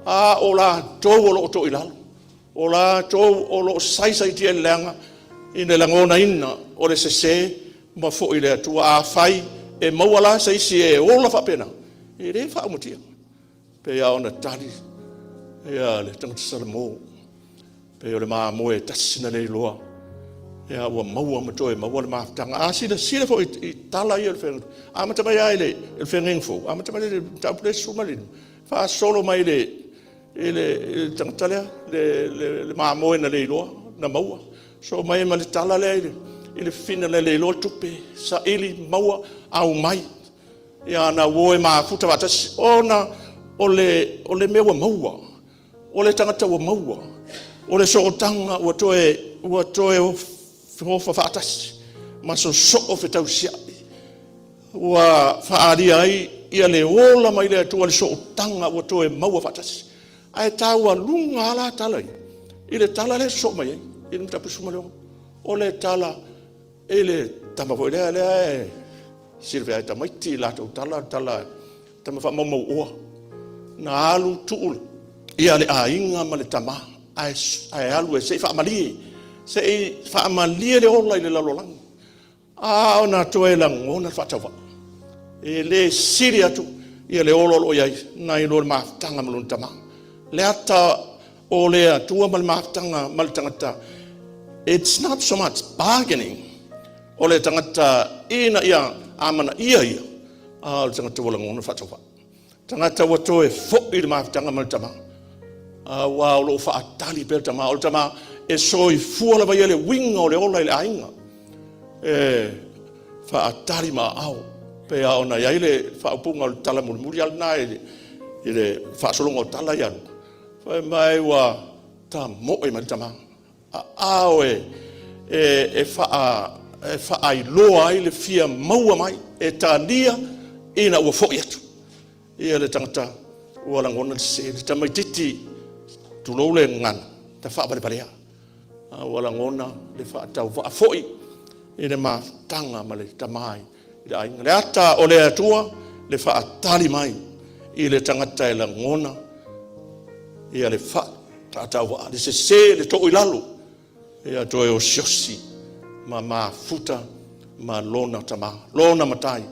a o latou o lo o toilalo, o latou o lo o saisaitia i le leaga i le lagonaina o le sese ma foi le Atua. Afai e maua la se isi e ola faapena, e le faaumatia. Pei lava ona tali ia le tagata Salamo, pei o le mamoe e tasi na le iloa, ia ua maua ma toe maua le mafutaga. A silasila foi i tala ia o le Feagaiga, amata mai lava i le Feagaiga Fou, amata mai le mataupu lea 15, faasolo mai i le tagata lea, le mamoe na le iloa na maua, sosoo mai ai ma le tala lea i le fafine na le iloa le tupe, saili, maua, aumai, ia na uo e mafuta faatasi, ona o le mea ua maua, o le tagata ua maua, o le sootaga ua toe ofa faatasi ma sosoo fetausiai, ua faaalia ai ia le ola mai le Atua i le sootaga ua toe maua faatasi. Ae taualuga lava la tala ia i le tala lea e sosoo mai ai. i le mataupu 16. O le tala i le tama foi lea, lea e silafia e tamaiti i latou tala, tala tama faamaumauoa. Na alu tuu ia le aiga ma le tama, ae, ae alu e se i faamalie, se i faamalie le ola i le lalolagi. A ona toe lagona le faatauvaa. E le sili atu ia le ola o lo o i ai nai lo le mafutaga ma lona tama. Le ata o le Atua ma le mafutaga ma le tagata, it's not so much bargaining o le tagata ina ia amanaia ia, a o le tagata ua lagona le faatauvaa. Tagata ua toe foi le mafutaga ma le tama, aua o lo o faatali pea le tama. O le tama e soifua lava ia le uiga o le ola i le aiga, e faatali ma aao, pei lava ona i ai le faaupuga o le tala mulimuli lava lena i le faasologa o tala ia Luka, fai mai ua tamoe mai le tama, aao e, e, e, faa, e faailoa ai le fia maua mai, e talia ina ua foi atu. Ia le tagata ua lagona le sese, le tamaititi, tulou le gagana, ta faavalevalea. A ua lagona le faatauvaa foi i le mafutaga ma le tama i le aiga. Le ata o le Atua, le faatali mai i le tagata e lagona ia le faatauvaa, le sese, le too i lalo, ia toe osiosi ma mafuta ma lona tama, lona matai,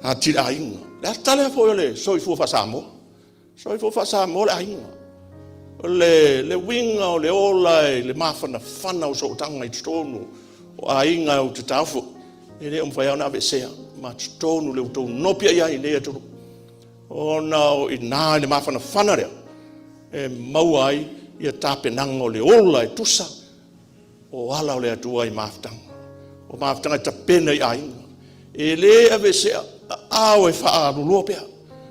atili aiga. Le ata lea foi o le soifua faa-Samoa. Soifua faa-Samoa le aiga. O le, le uiga o le ola i le mafanafana o sootaga i totonu o aiga ou te taofi, e le o mafai lava ona aveesea ma totonu le outou nopiai ai i nei atunuu. Ona o i ina i le mafanafana lea e maua ai ia tapenaga o le ola e tusa o ala o le Atua i mafutaga. O mafutaga e tapena i aiga. E le aveesea aao e faalululoa pea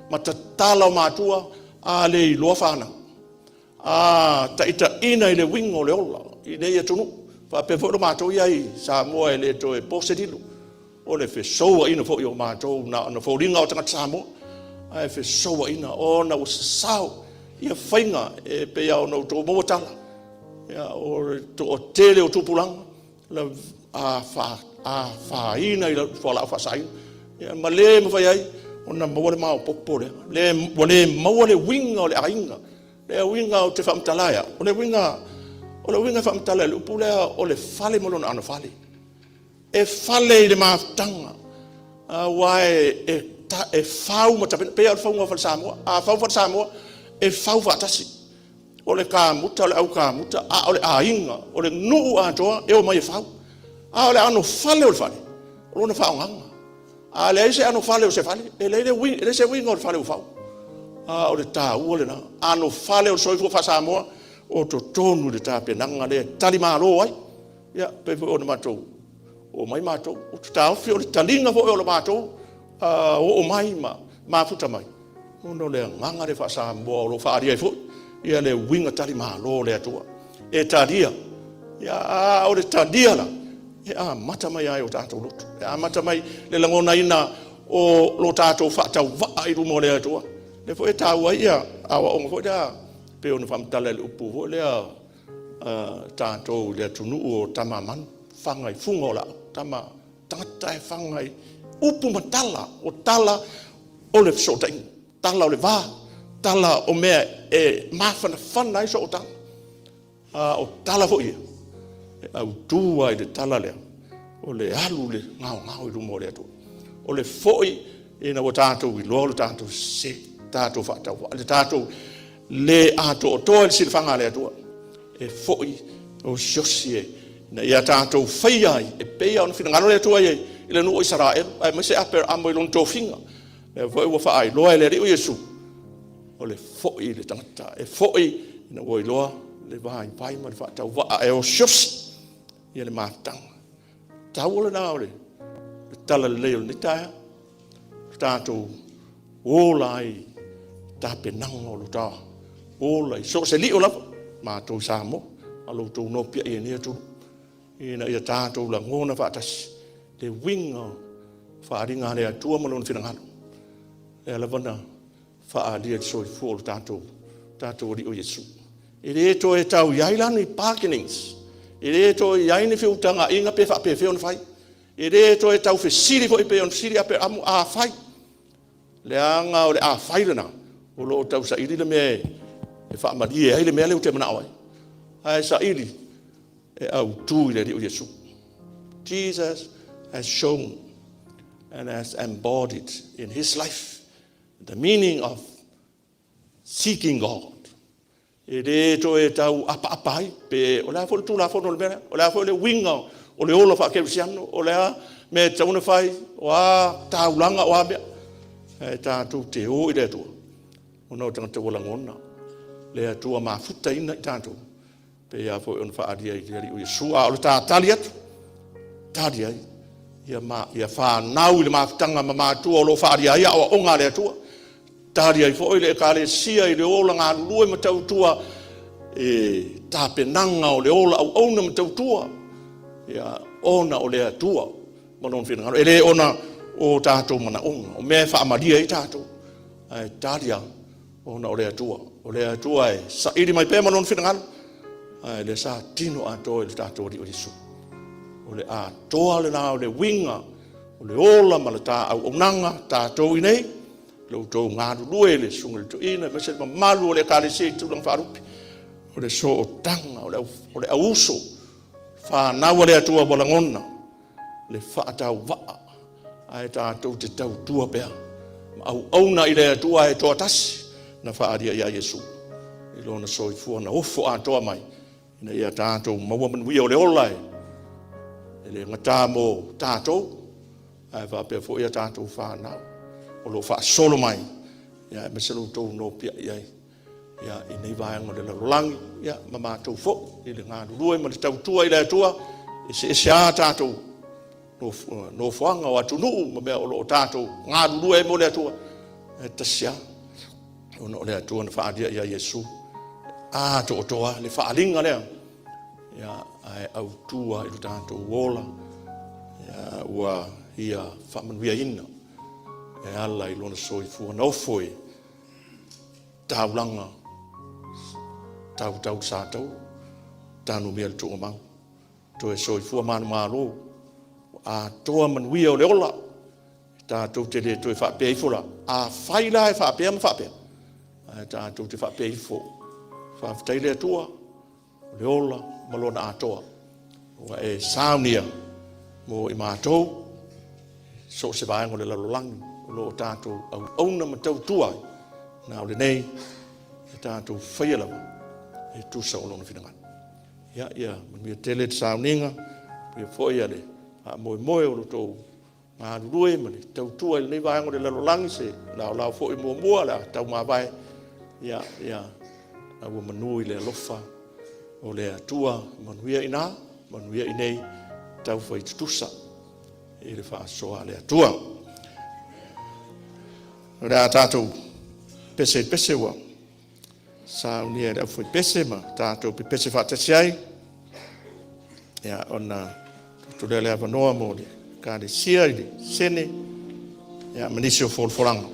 ma tatala o matua a le iloa fanau. A taitaiina i le uiga o le ola i nei atunuu. Faapea foi lo matou i ai i Samoa e le toe po se lilo. O le fesouaina foi o matou na ona foliga o tagata Samoa, ae fesouaina ona ua sasao ia faiga e pei lava ona outou maua tala, ia, o le toatele o tupulaga la afaina i fualaau faasaina, ia, ma le mafai ai ona maua le maopoopo lea, le, ua le maua le uiga o le aiga. Le uiga ou te faamatala ai au, o le uiga, o le uiga e faamatala i le upu lea o le fale ma lona anofale. E fale i le mafutaga, aua e, e, e fau ma tapena, pei lava o le fauga o fale Samoa. A fau fale Samoa, e fau faatasi. O le kamuta, o le au kamuta, a o le aiga, o le nuu atoa e omai e fau. A o le anofale o le fale, o lona faaaogaga. A leai se anofale o se fale, e leai, le uiga, e leai se uiga o le fale ua fau. A o le taua lena. Anofale o le soifua faa-Samoa, o totonu i le tapenaga lea e talimalo ai. Ia, pei foi ona matou oo mai matou. Ou te taofi o le taliga foi o le matou oo mai ma mafuta mai, ona o le agaga lea faa-Samoa o lo o faaalia ai foi ia le uiga talimalo o le Atua. E talia. Ia, a o le talia la, e amata mai lava i o tatou loto. E amata mai le lagonaina o lo tatou faatauvaa i luma o le Atua. Lea foi e taua ai ia aoaoga foi lea pei ona faamatala i le upu foi lea tatou i le atunuu o tama manu, faga i fuga o laau, tama tagata e faga i upu ma tala, o tala o le fesootaiga, tala o le va, tala o mea e mafanafana ai sootaga. A o tala foi ia, e autu lava i le tala lea, o le alu le gaogao i luma o le Atua. O le foi ina ua tatou iloa lo tatou sese, tatou faatauvaa, le tatou le atoatoa i le silafaga a le Atua, e foi osiosi e ina ia tatou faia ai e pei ona finagalo le Atua i ai i le nuu o Isaraelu, aemaise Aperamo i lona tofiga. Lea foi ua faailoa e le Alii o Iesu, o le foi i le tagata, e foi ina ua iloa le vaivai ma le faatauvaa e osiosi ia le mafutaga. Taua lena o le tala lelei o lenei taeao, tatou ola ai tapenaga o lo ta ola i so o se lio lava, matou i Samoa, a lo outou nopiai i lenei atunuu, ina ia tatou lagona faatasi le uiga o faaaliga a le Atua ma Lona finagalo, lea lava na faaalia i le soifua o le tatou, tatou Alii o Iesu. E le toe tau i ai la ni bargainings. E le toe i ai ni feutagaiga pe faapefea ona fai. E le toe tau fesili foi pei ona fesili Aperaamo, afai, leaga o le afai lena, o lo o tausaili le mea e faamalie ai le mea lea ou te manao ai. Ae saili e autu i le Alii o Iesu. Jesus has shown and has embodied in his life the meaning of seeking God. E le toe tau apaapa ai, pe o le a foi le tulafono o le mea lea, o le a foi le uiga o le ola faakerisiano, o le a mea e tatau ona fai, o a taulaga, o a mea. Ae tatou te o i le Atua, ona o tagata ua lagona le Atua mafutaina i tatou, pei lava foi ona faaalia i le Alii o Iesu. A o le ta tali atu, tali ai, ia fanau i le mafutaga ma matua o lo o faaalia ai aoaoga a le Atua, tali ai foi le Ekalesia i le ola galulue ma tautua i tapenaga o le ola auauna ma tautua, ia, ona o le Atua ma Lona finagalo, e le ona o tatou manaoga, o mea e faamalie ai tatou, ae tali lava ona o le Atua. O le Atua e saili mai pea ma Lona finagalo, ae lea sa tino atoa i le tatou Alii o Iesu. O le atoa lena o le uiga o le ola ma le ta auaunaga tatou i nei, lo outou galulue i le susuga i le toeaina, aemaise le mamalu o le Ekalesia i tulaga faalupe, o le sootaga, o le auuso, fanau a le Atua ua lagona le faatauvaa, ae tatou te tautua pea ma auauna i le Atua e toatasi na faaalia ia Iesu i lona soifua na ofo atoa mai ina ia tatou maua manuia o le ola e le gata mo tatou, ae faapea foi a tatou fanau o lo o faasolo mai, aemaise lo outou nopiai ai i nei vaega o le lalolagi, ma matou foi i le galulue ma le tautua i le Atua. E eseese lava tatou nofoaga o atunuu ma mea o lo o tatou galulue ai mo le Atua, ae tasi lava, ona o le Atua na faaalia ia Iesu atoatoa le faaaliga lea, ae autu lava i lo tatou ola, ua ia faamanuiaina e ala i lona soifua na ofo i taulaga tautau sa taua tanumia le tuugamau toe soifua manumalo ua atoa manuia o le ola. Tatou te le toe faapea ifo la, afai la e faapea ma faapea, ae tatou te faapea ifo, faafetai le Atua o le ola ma lona atoa ua e saunia mo i matou so o se vaega o le lalolagi o lo o tatou auauna ma tautua ai, na o lenei e tatou faia lava e tusa o lona finagalo. Ia, ia manuia tele le sauniga, manuia foi le faamoemoe o lo outou galulue ma le tautua i lenei vaega o le lalolagi, se laolao foi muamua o le a taumavae, ia, ia, a ua manu i le alofa o le Atua, manuia i ina, manuia i nei, taufai tutusa i le faasoa a le Atua. O le a tatou pese i pese ua saunia e le aufaipese ma tatou pepese faatasi ai, ia, ona tuu lea le avanoa mo le Ekalesia i le sene, ia, ma nisi o folafolaga.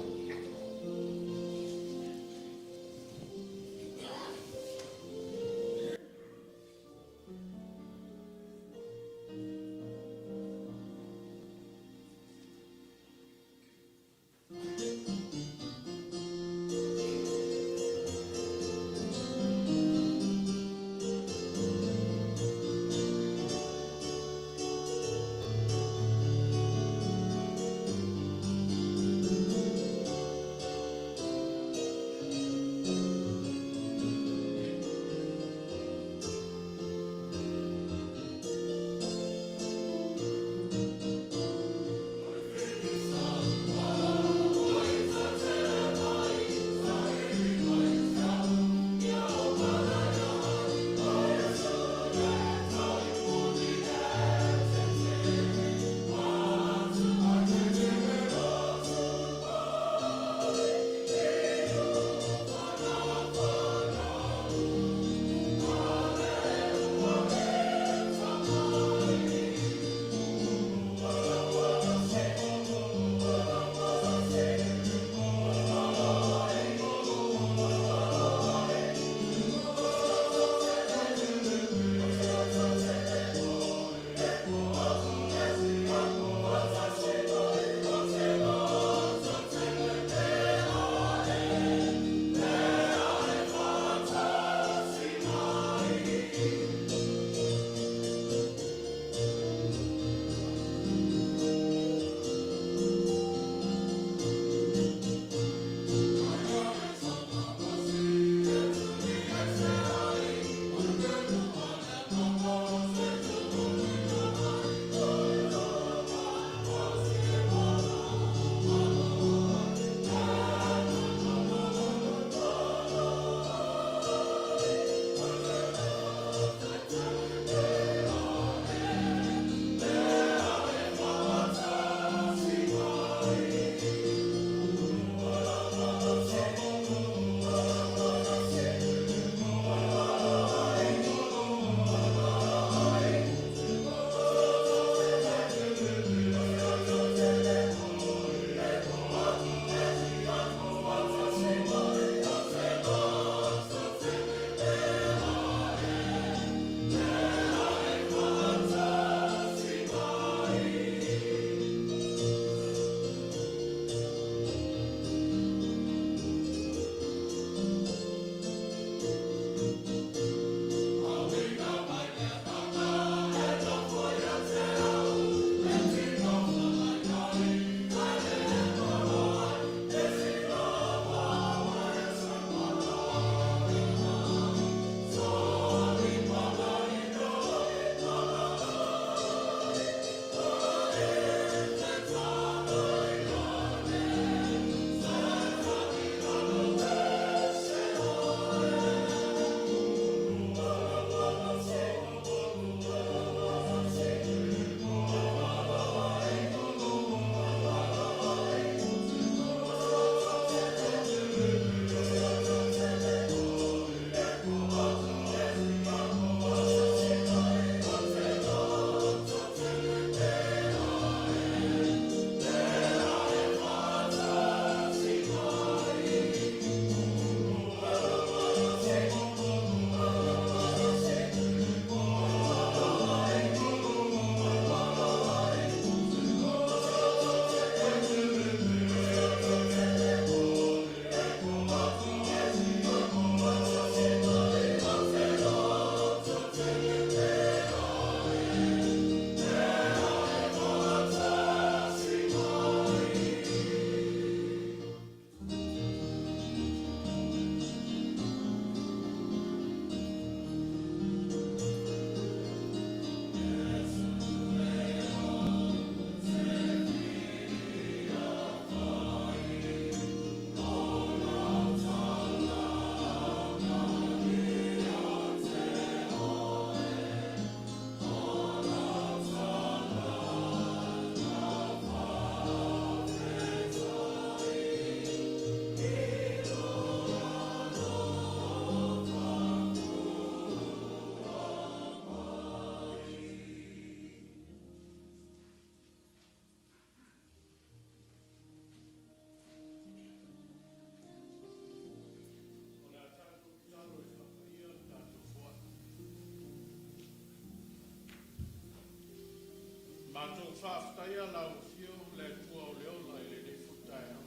Matou faafetaia Lau Afio le Atua o le ola i lenei foi taeao.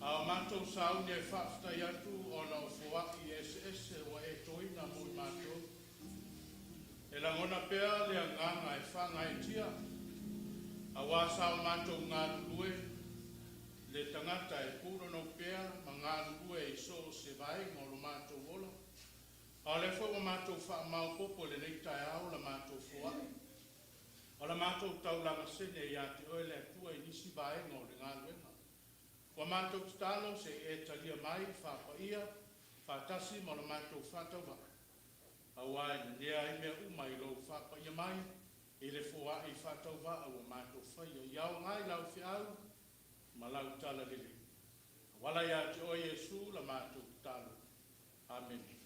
A o matou sauni e faafetai atu ona o foai eseese ua e toina mo i matou. E lagona pea le agaga e faagaeetia, aua sa o matou galulue le tagata e punonou pea ma galulue i so o se vaega o lo matou ola, a o lea foi ua matou faamaopoopo i lenei taeao la matou foai o la matou taulaga sene ia te Oe le Atua i nisi vaega o le galuega. Ua matou tatalo se i E talia mai faapaia faatasi ma lo matou faatauvaa, aua e nanea ai mea uma i Lou faapaia mai i le foai faatauvaa ua matou faia. Ia aoga i Lau feau ma Lau talalelei. Auala ia te Oe Iesu la matou tatalo. Amene.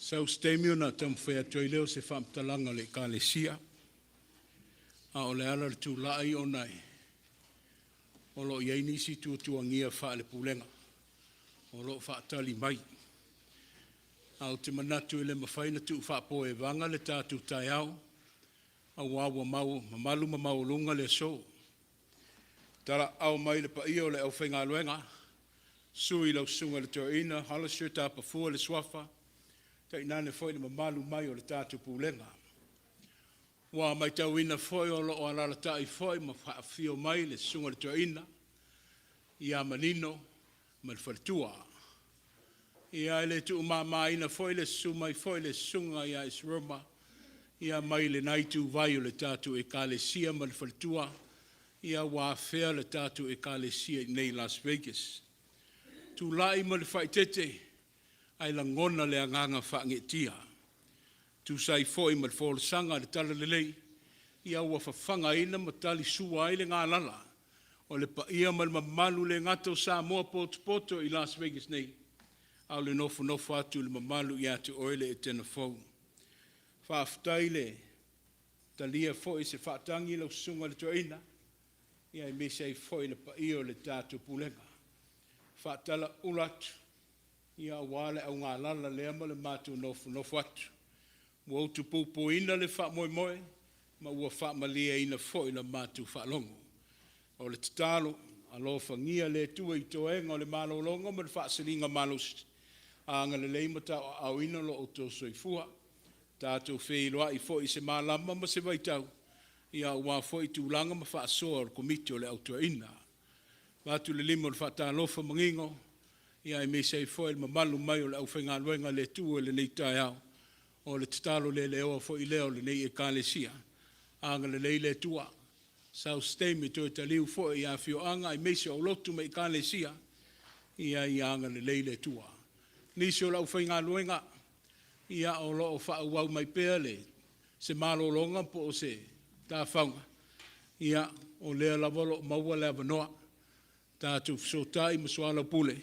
Sau se taimi ona taumafai atu ai lea o se faamatalaga a le Ekalesia, a o le ala o le tulai ona o lo o i ai nisi tuatuagia faale-Pulega o lo o faatali mai. Ae ou te manatu e le mafai ona tuu faapoevaga le tatou taeao, aua ua mamalu ma maualuga le aso. Talaaao mai le paia o le aufaigaluega, susu i lau Susuga i le Toeaina Hollister Tapafua le suafa, tainane foi le mamalu mai o le tatou Pulega. Ua matauina foi o lo o alaalatai foi ma afifio mai le Susuga i le Toeaina ia Manino ma le faletua. Ia e le tuumamaina foi le susu mai foi o le Susuga ia Esroma mai lena ituvai o le tatou Ekalesia ma le faletua, ua afea le tatou Ekalesia i Las Vegas. Tulai ma le faaeteete ae lagona le agaga faageetia, e tusa ai foi ma le folasaga a le Talalelei, ia ua fafagaina ma talisua ai le galala o le paia ma le mamalu e le gata o Samoa potopoto i Las Vegas nei, a o le nofonofo atu i le mamalu ia te oe le Etena fou. Faafetai le talia foi o se faatagi lau Susuga i le Toeaina, aemaise ai foi le paia o le tatou Pulega. Faatalauula atu, aua le augalala lea ma le matou nofonofo atu. Ua utupupuina le faamoemoe ma ua faamalieina foi la matou faalogo. O le tatalo, alofagia le Atua i toega o le malologa ma le faasiligamalosi, agalelei ma tauaaoina lo outou soifua. Tatou feiloai foi i se malama ma se vaitau, aua foi tulaga ma faasoa o le Komiti o le Au Toeaina. Avatu le lima o le faatalofa manino, aemaise ai foi le mamalu mai o le aufaigaluega a le Atua i lenei taeao. O le tatalo le leoa foi lea o lenei Ekalesia, agalelei le Atua, sau se taimi toe taliu foi i afioaga aemaise o lotu ma ekalesia, ia agalelei le Atua. Nisi o le aufaigaluega, ia o lo o faaauau mai pea le, se malologa po o se tafauga, ia o lea lava o lo o maua le avanoa. Tatou fesootai ma soalaupule,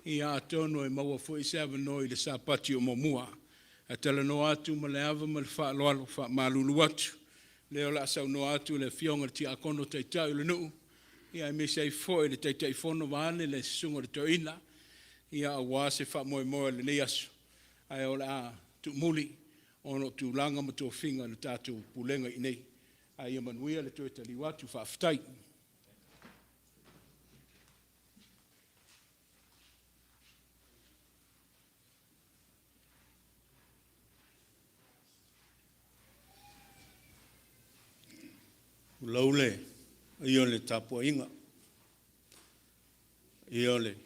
ia atonu e maua foi se avanoa i le Sapati o muamua. Ae talanoa atu ma le ava ma le faaaloalo, faamalulu atu, o lea o le a saunoa atu le Afioga i le Tiakono Taitai o le nuu, aemaise ai foi le Taitaifono vaeane le Susuga i le Toeaina, aua se faamoemoe o lenei aso, ae o le a tuumuli ona o tulaga ma tofiga i le tatou pulega i inei. Ae ia manuia le toe taliu atu. Faafetai. Tulou le paia o le tapuaiga, paia o le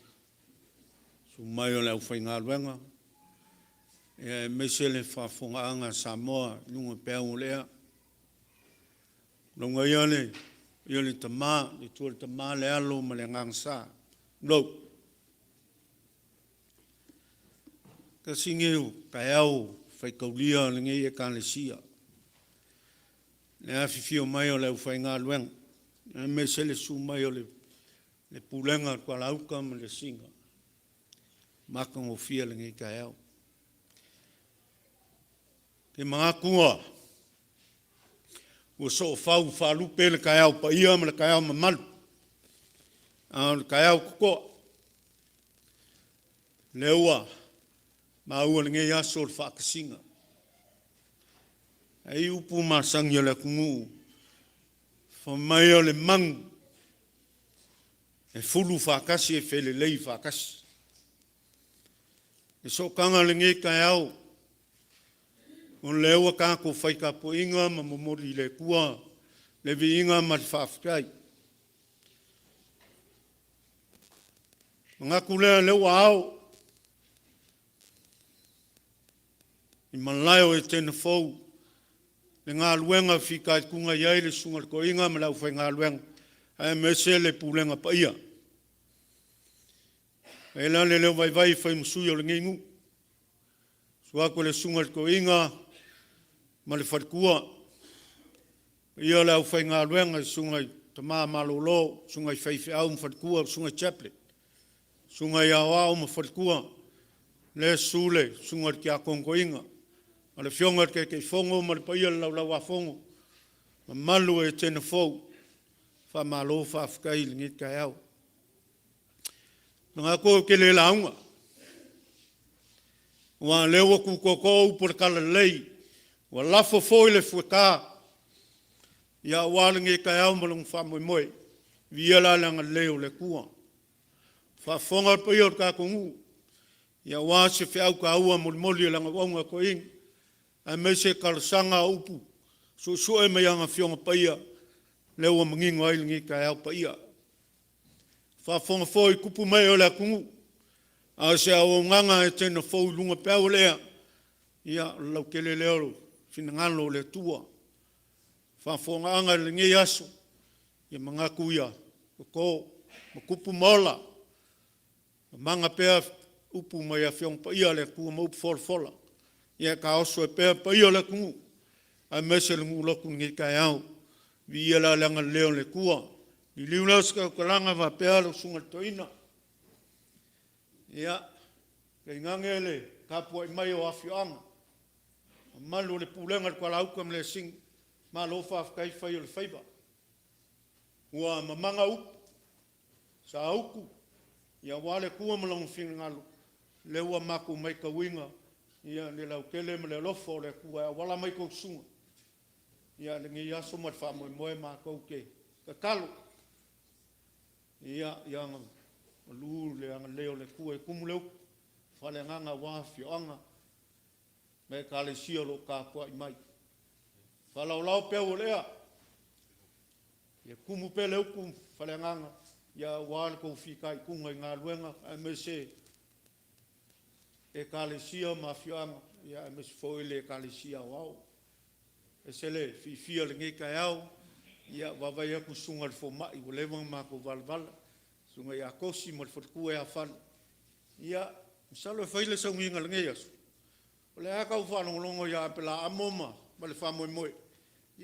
susu mai o le aufaigaluega, aemaise le faafofogaaga a Samoa i luga o peau o le ea. Tulou ia le paia o le Tama, le Matua le Tama, le Alo ma le Agaga Sa. Tulou. Tasi lenei o taeao faitaulia o lenei Ekalesia, le afifio mai o le aufaigaluega, aemaise le susu mai o le Pulega a Tualauta ma le Asiga. Matagofie lenei taeao. Ou te manatu ua soofau faalupe le taeao paia ma le taeao mamalu. A o le taeao totoa, lea ua maua lenei aso o le faatasiga. E i ai upu masani a le atunuu, fai mai o le manu e fulu faatasi e felelei faatasi. Le sootaga o lenei taeao, o lea ua tatou fai tapuaiga ma momoli i le Atua le viiga ma le faafetai. Manatu lea o lea ua ao i malae o Etena fou le galuega e fitaituga i ai le Susuga i le Toeaina ma le aufaigaluega aemaise le pulega paia. E i ai la le leo vaivai e fai ma sui o lenei nuu, susu atu i le Susuga i le Toeaina ma le faletua, le paia o le aufaigaluega i susuga i tama malolo, susuga i faifeau ma faletua, susuga i Chaplin, susuga i Aoao ma faletua, lea susu le susuga i le Tiakono Toeaina ma le Afioga i le Taitaifono ma le paia i le Laulau-a-Fono, mamalu o Etena fou, faamalo faafetai i lenei taeao. E manatu ou te le lauga, aua o lea ua tutoatoo upu o le Talalelei, ua lafo foi le fueta aua lenei taeao ma lona faamoemoe. Viia la le agalelei o le Atua. Ua faafofoga le paia o le tatou nuu aua se feau taua molimoli e lana Auauna Toeaina, aemaise talosaga o upu suesue mai ana Afioga Paia, lea ua manino ai lenei taeao paia. Ua faafofoga foi i tupu ma ee o le atunuu, a o se auaunaga a Etena Fou i luga o peau o le ea, ia o le lautele lea o le finagalo o le Atua. Le faafofogaaga i lenei aso, ia manatu ia toto ma tupu ma ola, mamaga pea upu mai Afioga Paia a le Atua ma upu folafola, ia e taoso ai pea paia o le atunuu aemaise le nuu lotu i lenei taeao. Viia la le agalelei o le Atua. Liliu lea o se tautalaga faapea lau Susuga i le Toeaina, ia, tainane le tapuai mai o afioaga, mamalu o le Pulega o le Tualauta ma le Asiga, malo faafetai fai o le faiva. Ua mamaga upu, sa utu aua le Atua ma Lona finagalo, lea ua matou matauina le lautele ma le alofa o le Atua e auala mai i a outou susuga i lenei aso ma le faamoemoe. Matou te tatalo ia malu le agalelei o le Atua e tumu le utu faaleagaga aua afioaga ma Ekalesia o lo o tapuai mai. Faalaolao peu o le ea, ia tumu pea le utu faaleagaga aua le tou fitaituga i galuega aemaise Ekalesia ma afioaga aemaise foi le Ekalesia Aoao. E ese le fiafia i lenei taeao, e vaavaai atu i le Susuga i le Fomai ua leva ona matou valavala, le Susuga ia Kosi ma le faletua ia Fale. Ia, masalo e fai le sauniga i lenei aso, o lea lava e tau faalogologo ia Aperahamo ma le faamoemoe,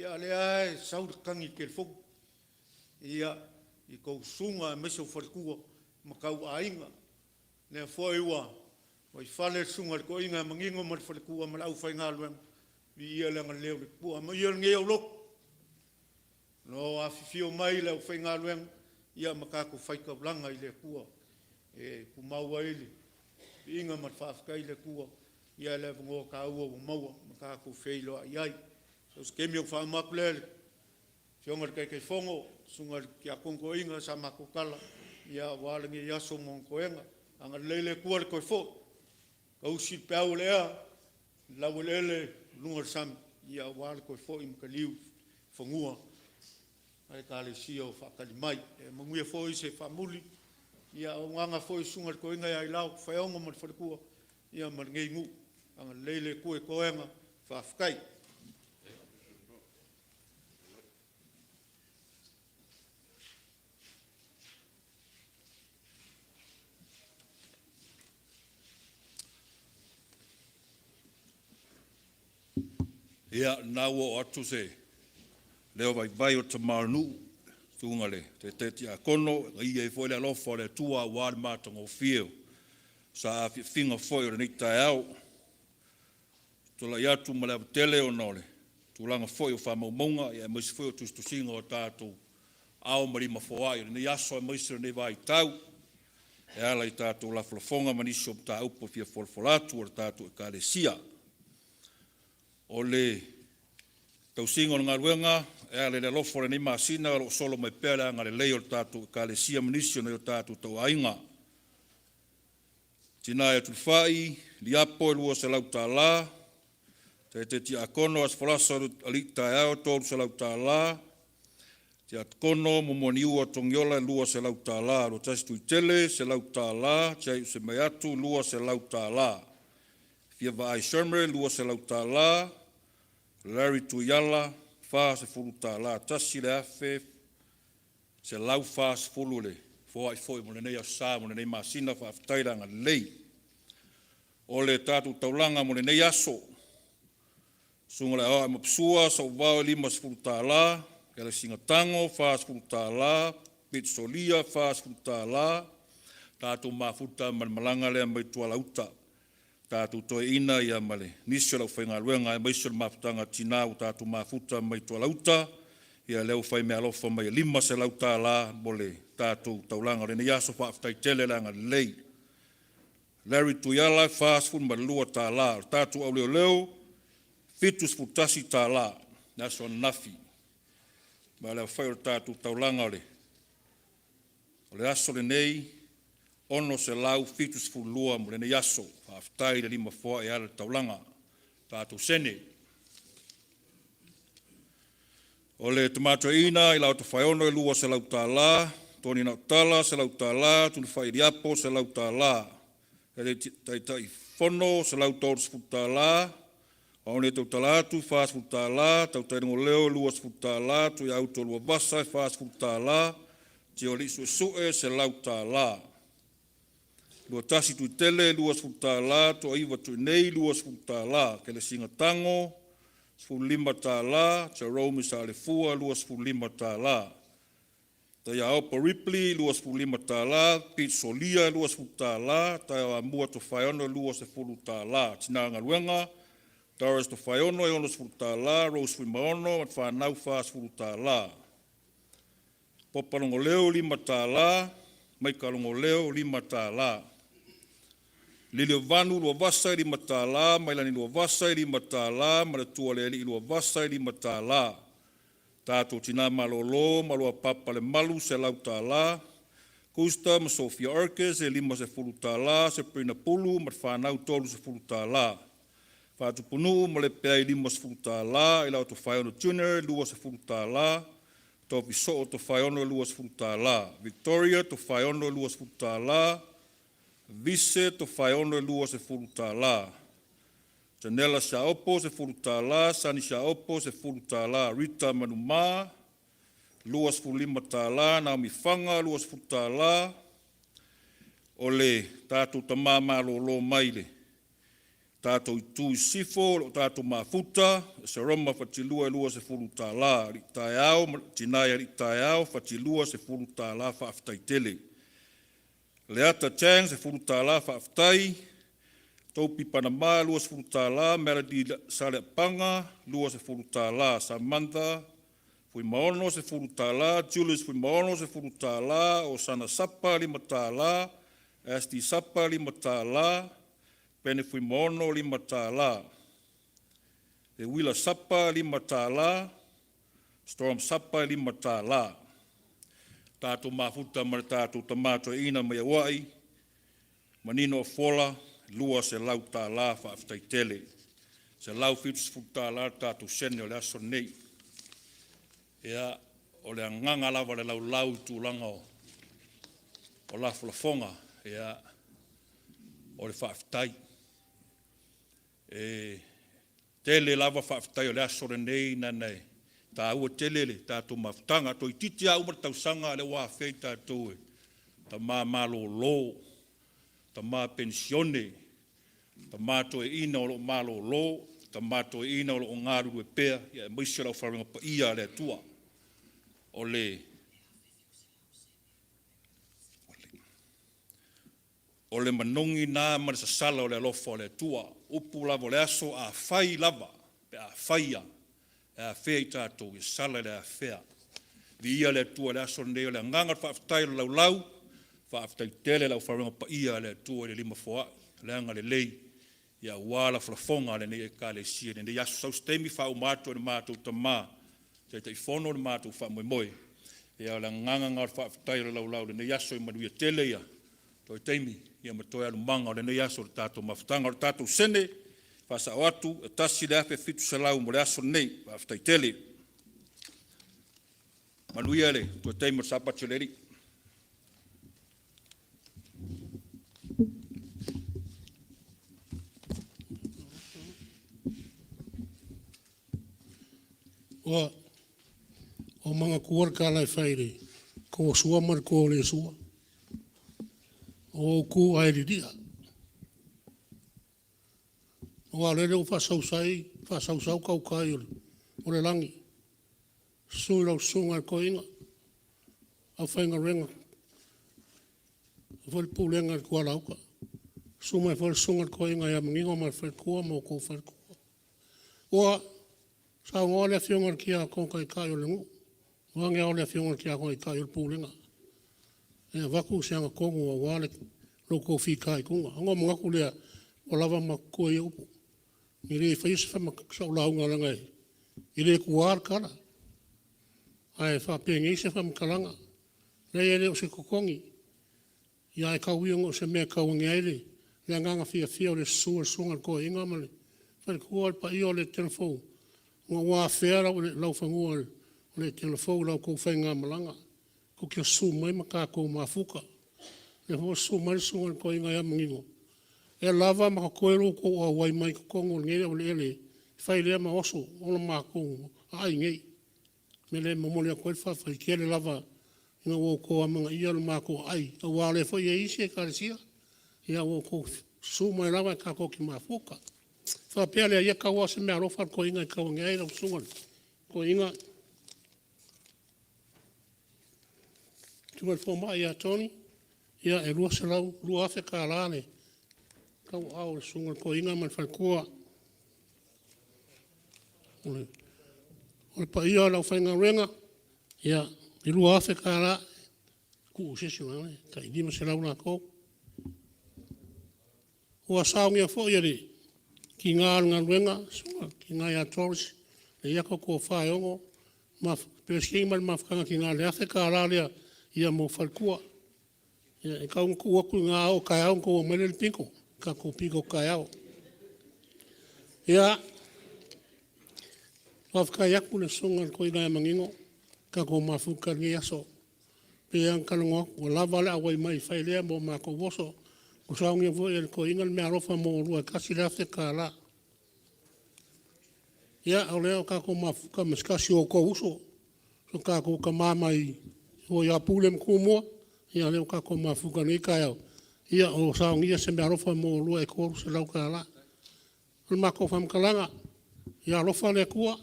a o lea lava e sau le tagi i le telefoni i a outou susuga aemaise o faletua ma tauaiga. O lea foi ua i fale le Susuga i le Toeaina ia Manino ma le faletua ma le aufaigaluega, viia le agalelei o le Atua. Amuia lenei aulotu o lo o afifio mai le aufaigaluega ma tatou faitaulaga i le Atua e tumau ai le viiga ma le faafetai i le Atua i le avanoa taua ua maua ma tatou feiloai ai. So o se taimi ona faauma atu lea i le Afioga i le Taitaifono, le Susuga i le Tiakono Toeaina, sa matou tala aua lenei aso ma ona toega. Agalelei le Atua i le toe foi, tausi le peau o le ea i le laueleele i luga o le sami aua le toe foi ma taliu i fanua a Ekalesia o faatali mai. Ia manuia foi se faamuli a o auaunaga foi a le Susuga i le Toeaina ia Ailao Tofaeono ma le faletua ma lenei nuu. Agalelei le Atua i toega. Faafetai. Ia, o lena ua oo atu se leo vaivai o le tama o le nuu, le susuga i le taitai tiakono e agai ai foi le alofa o le Atua aua le matagofie o saafiafiaga foi o lenei taeao. Ou te tulai atu ma le ava tele ona o le tulaga foi o faamaumauga aemaise foi o tusitusiga o tatou. Ao ma lima foai o lenei aso aemaise o lenei vaitau e ala i tatou lafolafoga ma nisi o mataupu e fia folafola atu a le tatou Ekalesia. O le tausiga o le galuega e ala i le alofa o lenei masina o lo o solo mai pea le agalelei o le tatou Ekalesia ma nisi o nai o tatou tauaiga. Tina ia Tulifa'i Liapo e $200. Taitai Tiakono Aso Folasa Alii Taeao e $300. Tiakono Momoaniua Togiola e $200. Luatasi Tuitele $100. Tiaiu Semaiatu $200. Fia Vaai Sherman $200. Larry Tuiala $40, $1,140 le foai foi mo lenei aso Sa mo lenei masina. Faafetai le agalelei. O le tatou taulaga mo lenei aso, Susuga i le Aoao Maposua Sauvao e $50, Keresina Tago $40, Pete Solia $40. Tatou mafuta ma le malaga lea mai Tualauta, tatou toeaina ma le nisi o le aufaigaluega aemaise o le mafutaga a Tina ua tatou mafuta mai Tualauta. Ia lea ua fai meaalofa mai e $500 mo le tatou taulaga o lenei aso. Faafetai tele le agalelei. Larry Tuiala e $42. O le tatou au leoleo e $71 le aso ananafi. Ma le aofai o le tatou taulaga o le aso lenei, 672 mo lenei aso. Faafetai le lima foai e ala i le taulaga. Tatou sene. O le Tama Toeaina i le Tofaeono e $200, Tony Naotala $100, Tulifa'i Eliapo $100, Taitaifono $130, Aoa e tautala atu e $40, Tautailogoleo $20, Tuiauto Luavasa $40, Tiolii Suesue $100, Luatasi Tuitele $20, Toaiva Tuinei $20, Kelesina Tago $15, Jerome Salefua $25, Taiaopo Ripley $25, Pete Solia $20, Taeauamua Tofaeono $20, Tina Galuega Doris Tofaeono e $60, Rose Fuimaono ma le fanau $40, Popa Logoleo $5, Maika Logoleo $5, Liliovanu Luavasa e $5, Mailani Luavasa e $5, Maletualealii Luavasa e $5. Tatou Tina Malolo ma Luapapa Lemalu $100, Gusta ma Sofia Arkes e $50, Sabrina Pulu ma le fanau $30, Faatupunuu ma Lepeai $50, Ilao Tofaeono Jr. $20, Tofi Soo Tofaeono $20, Victoria Tofaeono $20, Vise Tofaeono $20, Janela Shaopo $10, Sunny Shaopo $10, Rita Manuma $25, Naomi Faga $20. O le tatou tama malolo mai le tatou itu i sisifo o lo o tatou mafuta, Seroma Fatilua e $20, Alii Taeao ma Tinai Alii Taeao Fatilua $10, faafetai tele. Leata Chang $10, faafetai. Topi Panama $20, Melody Saleapaga $20, Samantha Fuimaono $10, Julius Fuimaono $10, Osana Sapa $5, SD Sapa $5, Pene Fuimaono $5, Leuila Sapa $5, Storm Sapa $5. Tatou mafuta ma le tatou tama toeaina mai Auai, Manino Afola, $200, faafetai tele. $170 le tatou sene o le aso lenei. Ia, o le agaga lava o le laulau i tulaga o lafolafoga, ia, o le faafetai. E tele lava faafetai o le aso lenei ona e taua tele le tatou mafutaga. Toeitiiti lava uma le tausaga a o lea ua afea i tatou e tama malolo, tama penisione, tama toeaiina o lo o malolo, tama toeaiina o lo o galulue pea, aemaise o le aufaigaluega paia a le Atua. O le manogi lena ma le sasala o le alofa o le Atua. O upu lava o le aso, afai lava pe afai lava e afea i tatou, ia sala i le afea. Viia le Atua i le aso lenei, o le agaga o le faafetai o le laulau, faafetai tele le aufaigaluega paia a le Atua i le lima foai, le agalelei, ia aua lafolafoga a lenei Ekalesia i lenei aso. Sau se taimi faauma atu e le matou tama Taitaifono le matou faamoemoe. Ia o le agaga lena o le faafetai o le laulau i lenei aso, ia manuia tele ia toe taimi ia ma toe alumaga o lenei aso o le tatou mafutaga. O le tatou sene, faasao atu, e $1,700 mo le aso lenei. Faafetai tele. Manuia le toe taimi o le Sapati o le Alii. Ua ou manatua le tala e fai i le to sua ma le to le sua. O ou tu ae lilia, aua o lele ua faasausau tautai o le lagi, susu i lau Susuga i le Toeaina, aufaigaluega faapea foi le Pulega i le Tualauta. Susu mai foi le Susuga i le Toeaina ia Manino ma le faletua ma outou faletua. Ua saunoa le Afioga i le Tiakono Taitai o le nuu, vaeane au o le Afioga i le Tiakono Taitai o le Pulega, e avatu se agatonu aua lo outou fitaituga. Ona ou manatu lea, ua lava ma totoe ia upu. E le faia sau lauga leaga e le tuua le tala, ae faapenei se faamatalaga. Leai e le o se totogi, ae tau ia ina o se mea e tau ane ai le agaga fiafia o le susu o le Susuga i le Toeaina ma le faletua, le paia o le Esetete Fou ina ua afea laufanua o le Esetete Fou i la outou faigamalaga, tou te susu mai ma tatou mafuta. O lea foi ua susu mai le Susuga i le Toeaina ia Manino, e lava ma totoe lo outou auai mai totonu o lenei laueleele e fai lea ma oso o le matou aai nei. O le mea lea e momoli atu ai le faafetai tele lava ina ua outou amanaia le matou aai, aua o lea foi e i ai isi Ekalesia, ae ua outou susu mai lava tatou te mafuta. Ona faapea lea, ia tau lava o se meaalofa a le toeaina e tau ane ai lau susuga i le toeaina, le susuga i le fomai ia Tony, ia e $2,000 le tauaao a le susuga i le toeaina ma le faletua. O le paia o le aufaigaluega, ia, e $2,000 tuu i se isi vaega, e tai $500 latou. Ua saunia foi e le tina o le galuega le tina ia Doris Leiato Tofa e Ono le Peresetene ma le Mafutaga a Tina i le $1,000 lea mo faletua. Ia e tau ina tuu atu i ina a oo i le taeao ona outou omai lea i le bingo, le tatou bingo taeao. Ia, faafetai atu i le Susuga i le Toeaina ia Manino ua tatou mafuta i lenei aso. E pei lava ona talanoa atu, ua lava le auai mai e fai lea ma o matou oso. Ua saunia foi e le toeaina le meaalofa mo oulua e $1,000. Ia, o lea ua tatou mafuta ma se tasi o outou uso, si o tatou tama mai le uso ia Pule ma Tumua, ia o lea ua tatou mafuta i lenei taeao, ua saunia se meaalofa mo oulua e $300. O le matou faamatalaga, ia alofa le Atua,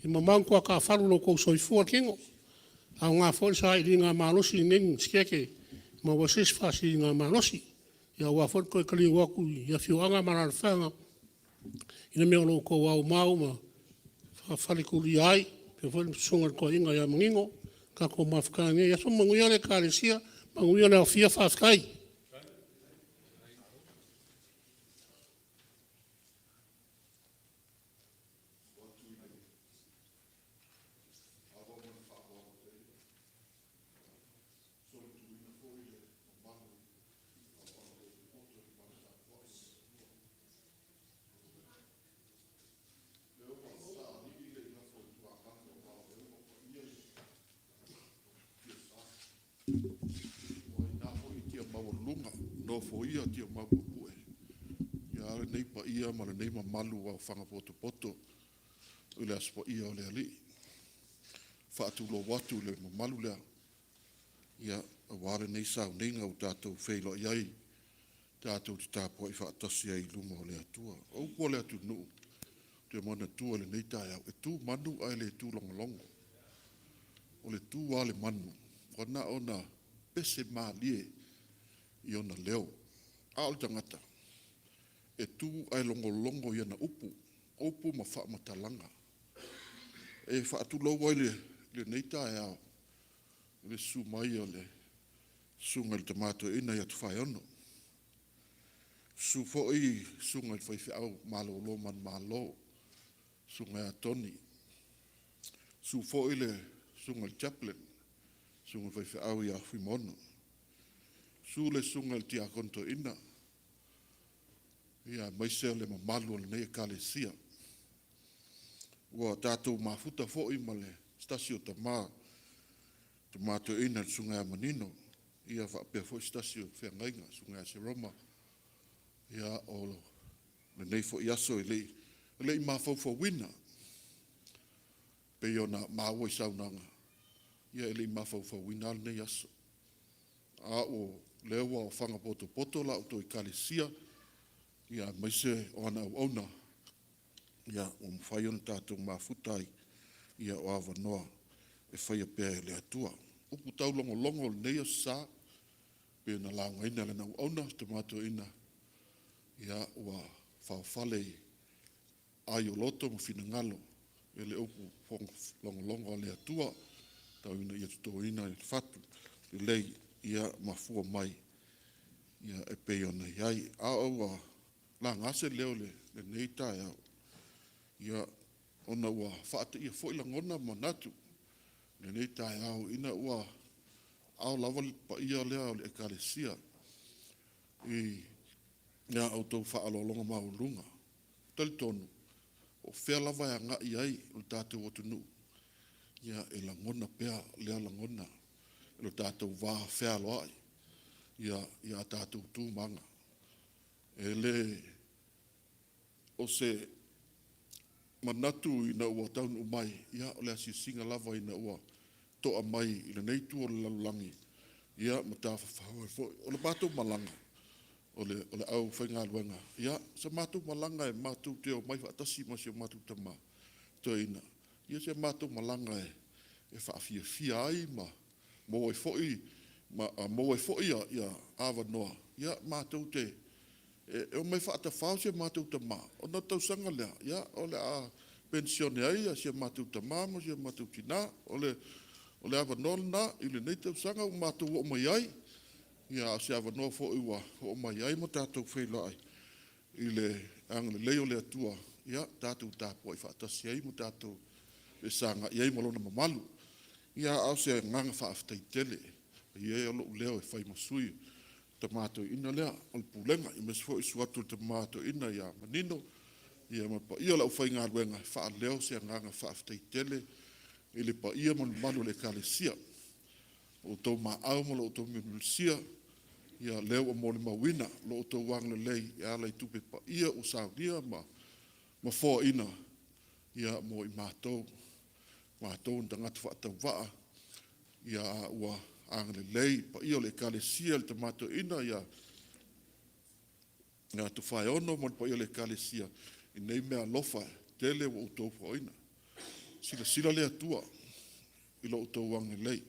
ia mamao ni toataafalu i lo outou soifua ma le tino, aoga foi le sailigamalosi i lenei sikeke e maua ai se isi faasiligamalosi, aua foi le toe taliu atu i afioaga ma alaalafaga i le mea o lo o outou aumau ma faletulia ai, faapea foi le susuga i le toeaina ia Manino. Tatou mafutaga i lenei aso. Manuia le Ekalesia, manuia le aofia, faafetai. Ua i ina foi le tia maualuluga i nofoia tiamau puepue, a o lenei paia ma lenei mamalu aofaga potopoto i le Aso Paia o le Alii. E faatulou atu i le mamalu lea aua lenei sauniga ua tatou feiloai ai tatou te tapuai faatasi ai i luma o le Atua. O upu a le atunuu ou te manatua i lenei taeao, e tu manu ae le tūlogologo. O le tu lava a le manu, ua na ona pese malie i ona leo, a o le tagata, e tu ae logologo i ana upu, o upu ma faamatalaga. E faatulou ai i lenei taeao. le susu mai o le susuga i le Tama Toeaina ia Tofaeono. Susu foi susuga i le faifeau malolo manumalo, susuga ia Tony. Susu foi le susuga i le Chaplain, susuga i le faifeau ia Fuimaono. Susu le susuga i le Tiakono Toeaina, ia aemaise o le mamalu o lenei Ekalesia. Ua tatou mafuta foi ma se tasi o tama, tama toeaina le susuga ia Manino, ia faapea foi se tasi o feagaiga le susuga ia Seroma. Ia, o lenei foi aso e le i mafaufauina pei ona maua i saunoaga, ia e le i mafaufauina lava lenei aso. A o lea ua ofaga potopoto la outou Ekalesia, aemaise o ana auauna ua mafai ona tatou mafuta ai, o avanoa e faia pea e le Atua. O upu taulogologo o lenei Aso Sa pei ona laugaina e lana auauna le Tama Toeaina, ia ua faofale i ai o loto ma finagalo le upu logologo a le Atua, tau ina ia totoina i le fatu lelei ma fua mai e pei ona i ai. A ua laga se leo i lenei taeao, ona ua faateia foi lagona ma manatu i lenei taeao ina ua ao lava le paia lea o le Ekalesia i la outou faaaloaloga maualuga. E talitonu, po o fea lava e agai i ai le tatou atunuu, ia e lagona pea lea lagona i lo tatou vafealoai i a tatou tu ma aga. E le o se manatu ina ua taunuu mai, ia o le asiasiga lava ina ua toa mai i lenei itu o le lalolagi ma tafafao ai foi. O le matou malaga, o le aufaigaluega, ia o se matou malaga matou te omai faatasi ma si o matou tama toeaina, ia si a matou malaga e faafiafia ai ma maua ai foi avanoa matou te omai e faatafao si o matou tama, ona o le tausaga lea o le a penisione ai si o matou tama ma si o matou tina. O le avanoa lena i lenei tausaga ua matou oo mai ai, a o se avanoa foi ua oo mai ai ma tatou feiloai i le agalelei o le Atua, tatou tapuai faatasi ai ma tatou fesagai ai ma Lona mamalu. Ia, a o se agaga faafetai tele, avea ia o lou leo e fai ma sui o le tama toeaina lea o le pulega, aemaise foi le susu atu o le tama toeaina ia Manino ma le paia o le aufaigaluega, e faaleo se agaga faafetai tele i le paia ma le mamalu o le Ekalesia. O outou maau ma lo outou mielumialusia, o lea ua molimauina lo outou agalelei e ala i tupe paia ua saunia ma foaina mo i matou, o matou o tagata faatauvaa, a ua agalelei le paia o le Ekalesia i le tama toeaina ia Tofaeono ma le paia o le Ekalesia i nei meaalofa e tele ua outou foaina. Silasila le Atua i lo outou agalelei.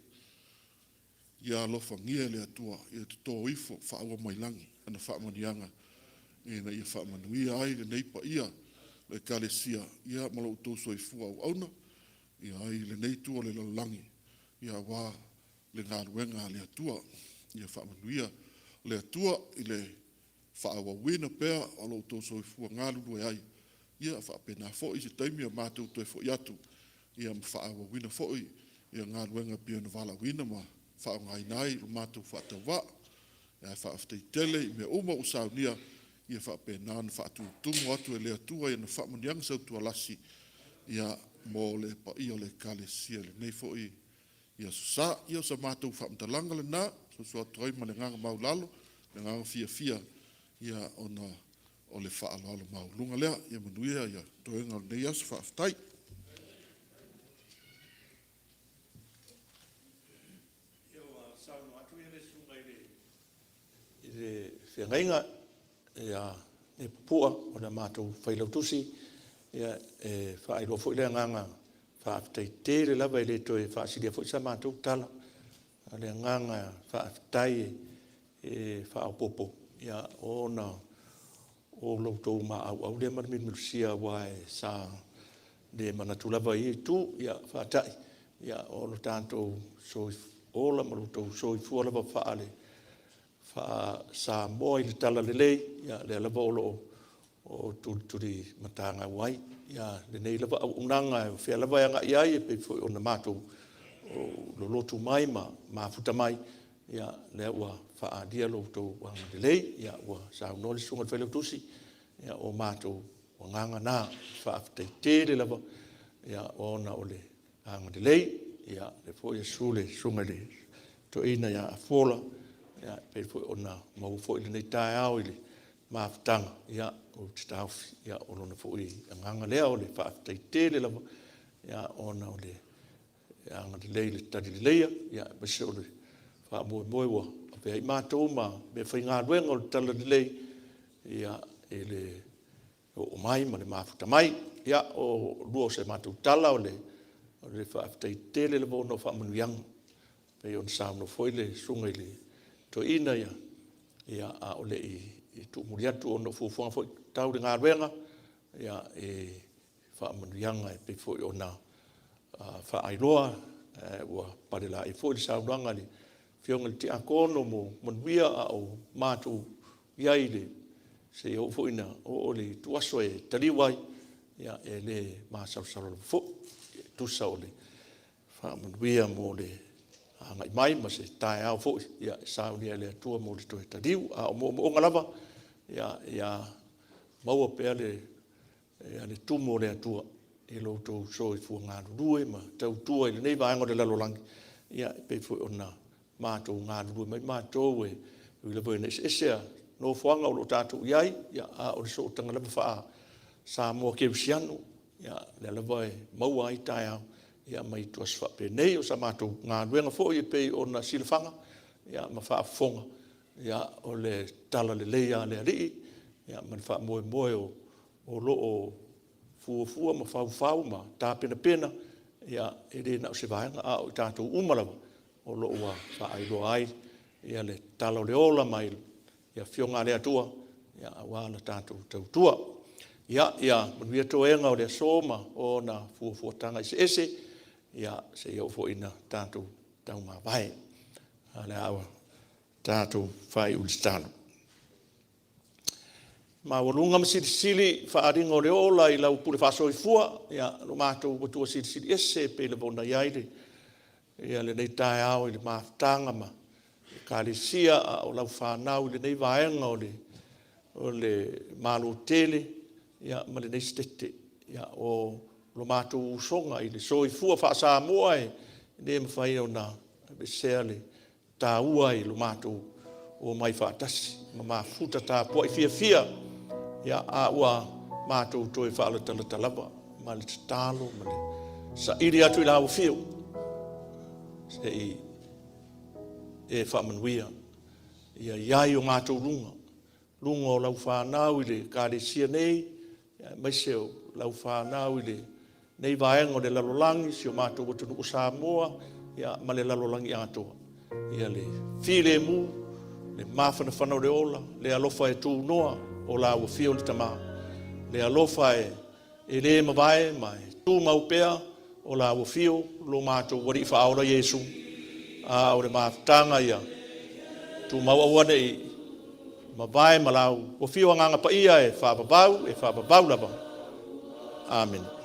Ia alofagia e le Atua ia toto ifo faauamailagi ana faamanuiaga ina ia faamanuia ai lenei paia o le Ekalesia ma lo outou soifua auauna ai i lenei itu o le lalolagi aua le galuega a le Atua. Ia faamanuia le Atua i le faaauauina pea o lo outou soifua galulue ai, ia faapena foi se taimi o matou toe foi atu ma faaauauina foi galuega pei ona valaauina ma faaaogaina ai lo matou faatauvaa. Ae faafetai tele i mea uma ua saunia, ia faapena ona faatutumu atu e le Atua i ana faamanuiaga sautualasi mo le paia o le Ekalesia i lenei foi Aso Sa. Ia o se matou faamatalaga lena e soso atu ai ma le agaga maualalo, le agaga fiafia, ona o le faaaloalo maualuga lea. Ia manuia toega o lenei aso. Faafetai. Ia ua saunoa atu le susuga i le feagaiga ia Puapua o le matou failautusi, e faailoa foi le agaga faafetai tele lava, e le toe faasilia foi sa matou tala. A o le agaga faafetai e faaopoopo, ona o lo outou maauau lea ma le milumilusia, aua sa le manatu lava i ia itu, faata'i o le tatou ola ma lo outou soifua lava faale faa-Samoa i le talalelei, ia lea lava o lo o tulituli matagau ai ia lenei lava auaunaga, o fea lava e agai i ai e pei foi ona matou lolotu mai ma mafuta mai, ia lea ua faaalia lo outou agalelei. Ia ua saunoa le Susuga i le Failautusi, ia o matou agaga na, faafetai tele lava ona o le agalelei. Ia lea foi e susu le Susuga i le Toeaina ia Afola, e pei foi ona maua foi lenei taeao i le mafutaga, ia ou te taofi o lona foi agaga lea o le faafetai tele lava ona o le agalelei i le talileleia, aemaise o le faamoemoe ua avea ai matou ma meafaigaluega o le talalelei i le oo mai ma le mafuta mai. Ia, o lua o se matou tala, o le faafetai tele lava ona o faamanuiaga, pei ona saunoa foi le Susuga i le Toeaina, a o le i tuumuli atu ona o fuafuaga foi tau le galuega, i faamanuiaga e pei foi ona faailoa, ua palelaei foi le saunoaga a le Afioga i le Tiakono mo manuia a o matou i ai seia oo foi ina oo le ituaso e taliu ai, e le masalosalo lava foi e tusa o le faamanuia mo le agai mai ma se taeao foi e saunia e le Atua mo le toe taliu. A o moomooga lava, ia maua pea le tumu o le Atua i lo outou soifua galulue ma tautua i lenei vaega o le lalolagi, e pei foi ona matou galulue mai matou, e ui lava ina eseese nofoaga o lo o tatou i ai, a o le sootaga lava faa-Samoa Kerisiano, lea lava e maua ai taeao ma ituaso faapenei. O sa matou galuega foi e pei ona silafaga ma faafofoga, o le talalelei lava a le Alii ma le faamoemoe o lo o fuafua ma faufau ma tapenapena, e le na o se vaega, a o i tatou uma lava o lo o ua faailoa ai le tala o le ola mai le Afioga a le Atua aua le tatou tautua. Ia manuia toega o le aso ma ona fuafuataga eseese, seia oo foi ina tatou taumavae. A o le a tatou faaiu i le tatalo. Maualuga ma silisili faaaliga o le ola i lau pule faasoifua, lo matou Atua Silisili Ese e pei lava ona i ai lenei taeao i le mafutaga ma Ekalesia a o lau fanau i lenei vaega o le Malo tele ma lenei Setete. O lo matou usoga i le soifua faa-Samoa e le mafai ona aveesea le taua i lo matou omai faatasi ma mafuta tapuai fiafia, a ua matou toe faalatalata lava ma le tatalo ma le saili atu i lau afio se i e faamanuia ia i ai o matou luga, luga o lau fanau i le Ekalesia nei, aemaise o lau fanau i lenei vaega o le lalolagi, si o matou atunuu o Samoa ma le lalolagi atoa, ia le filemu, le mafanafana o le ola, le alofa e tunoa o lau Afio le Tama, le alofa e le mavae ma e tumau pea o lau Afio lo matou Alii Faaola Iesu. A o le mafutaga ia tumau aua ne i mavae ma lau Afio Agaga Paia e faavavau, e faavavau lava. Amene.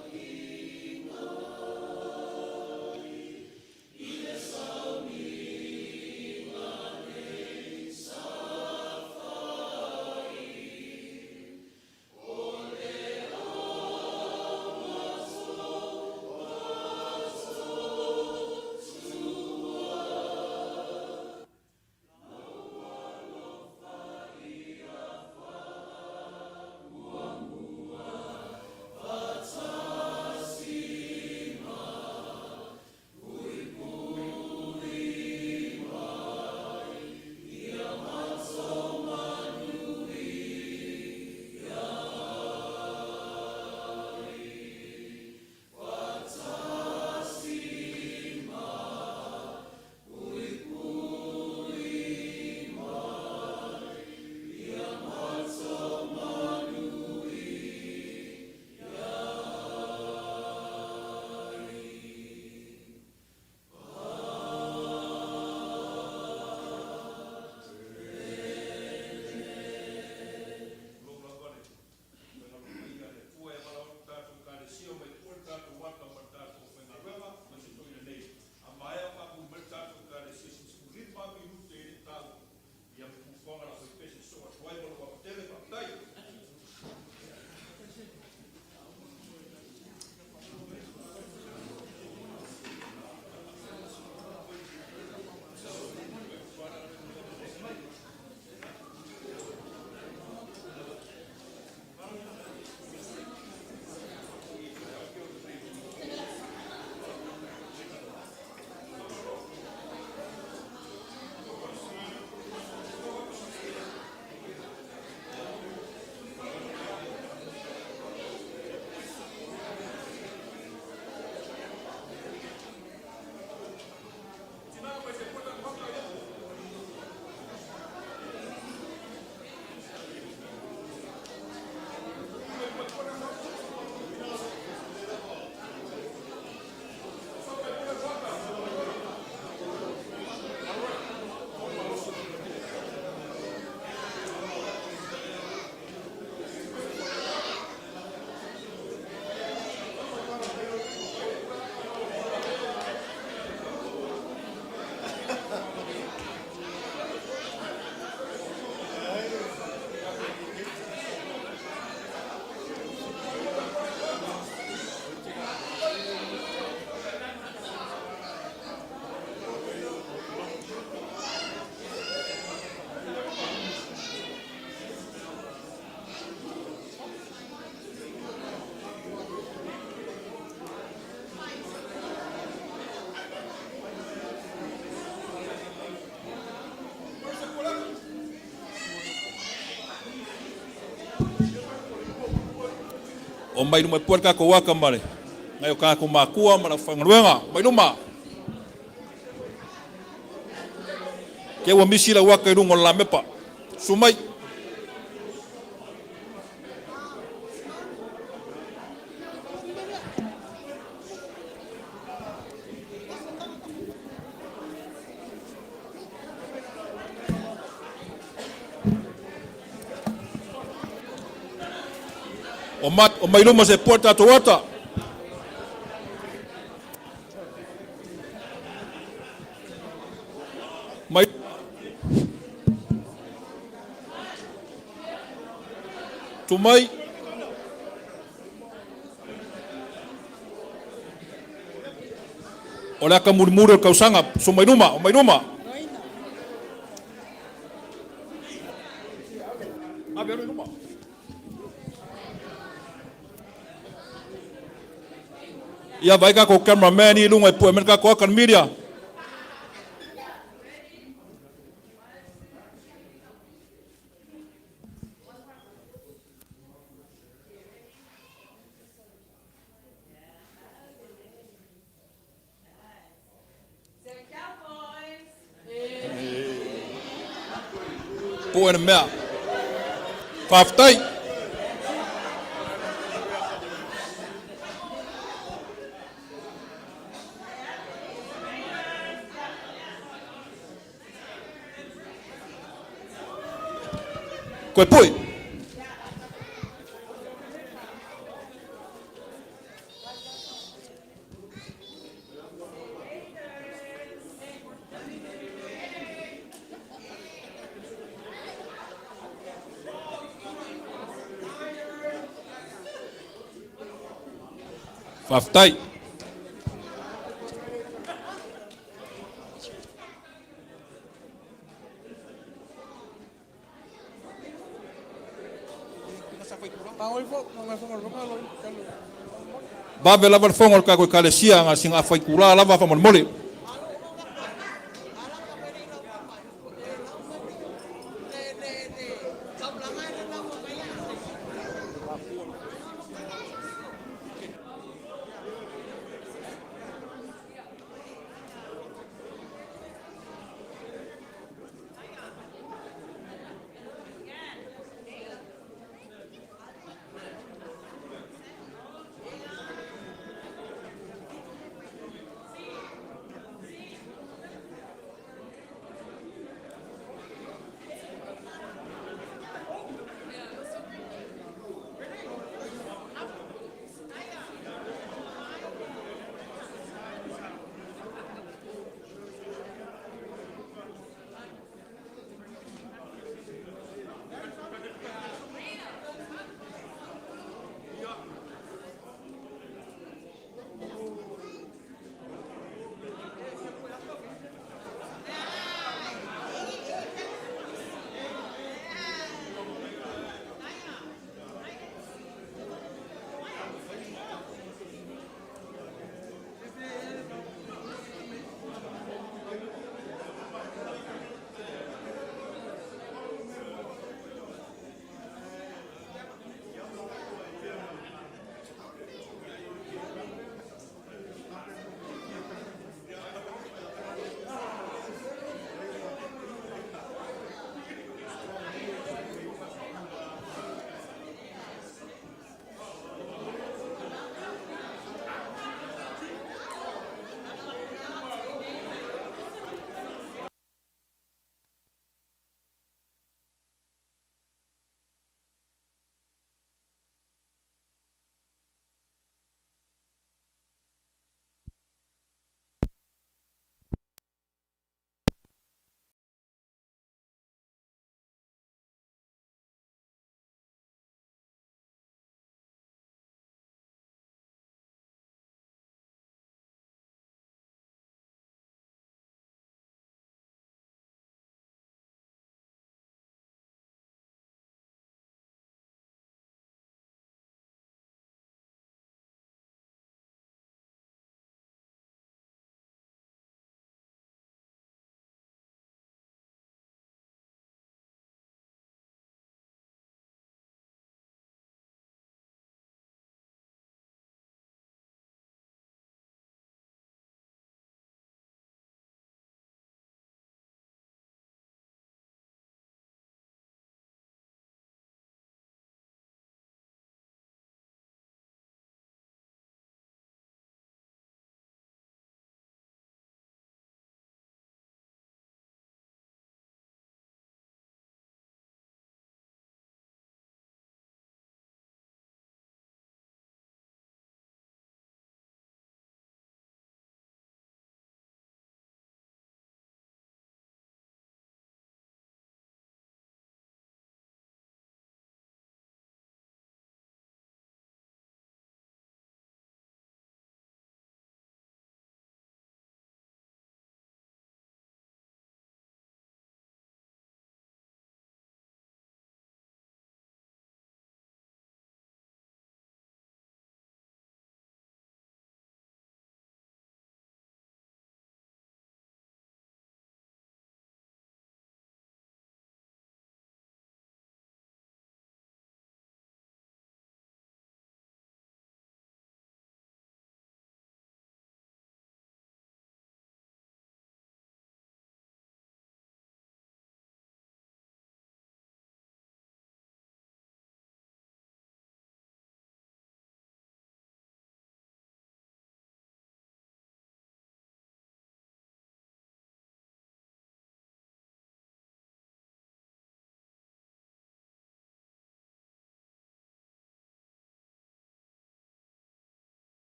Omai luma e pue le tatou aka ma le nai o tatou matua ma le aufaigaluega. Omai luma. Te ua misi lau aka i luga o le lamepa. Susu mai. O mai luma se pua tatou ata. Mai tu mai. O le aka mulimuli o le tausaga, so mai luma, o mai luma. Ave alu i luma. Ia vai tatou cameraman i luga e pue mai le tatou aka le media. Pue le mea. Faafetai. Koe pui. Faafetai. Vave lava le fono o le tatou Ekalesia na sina faitulā lava faamolemole.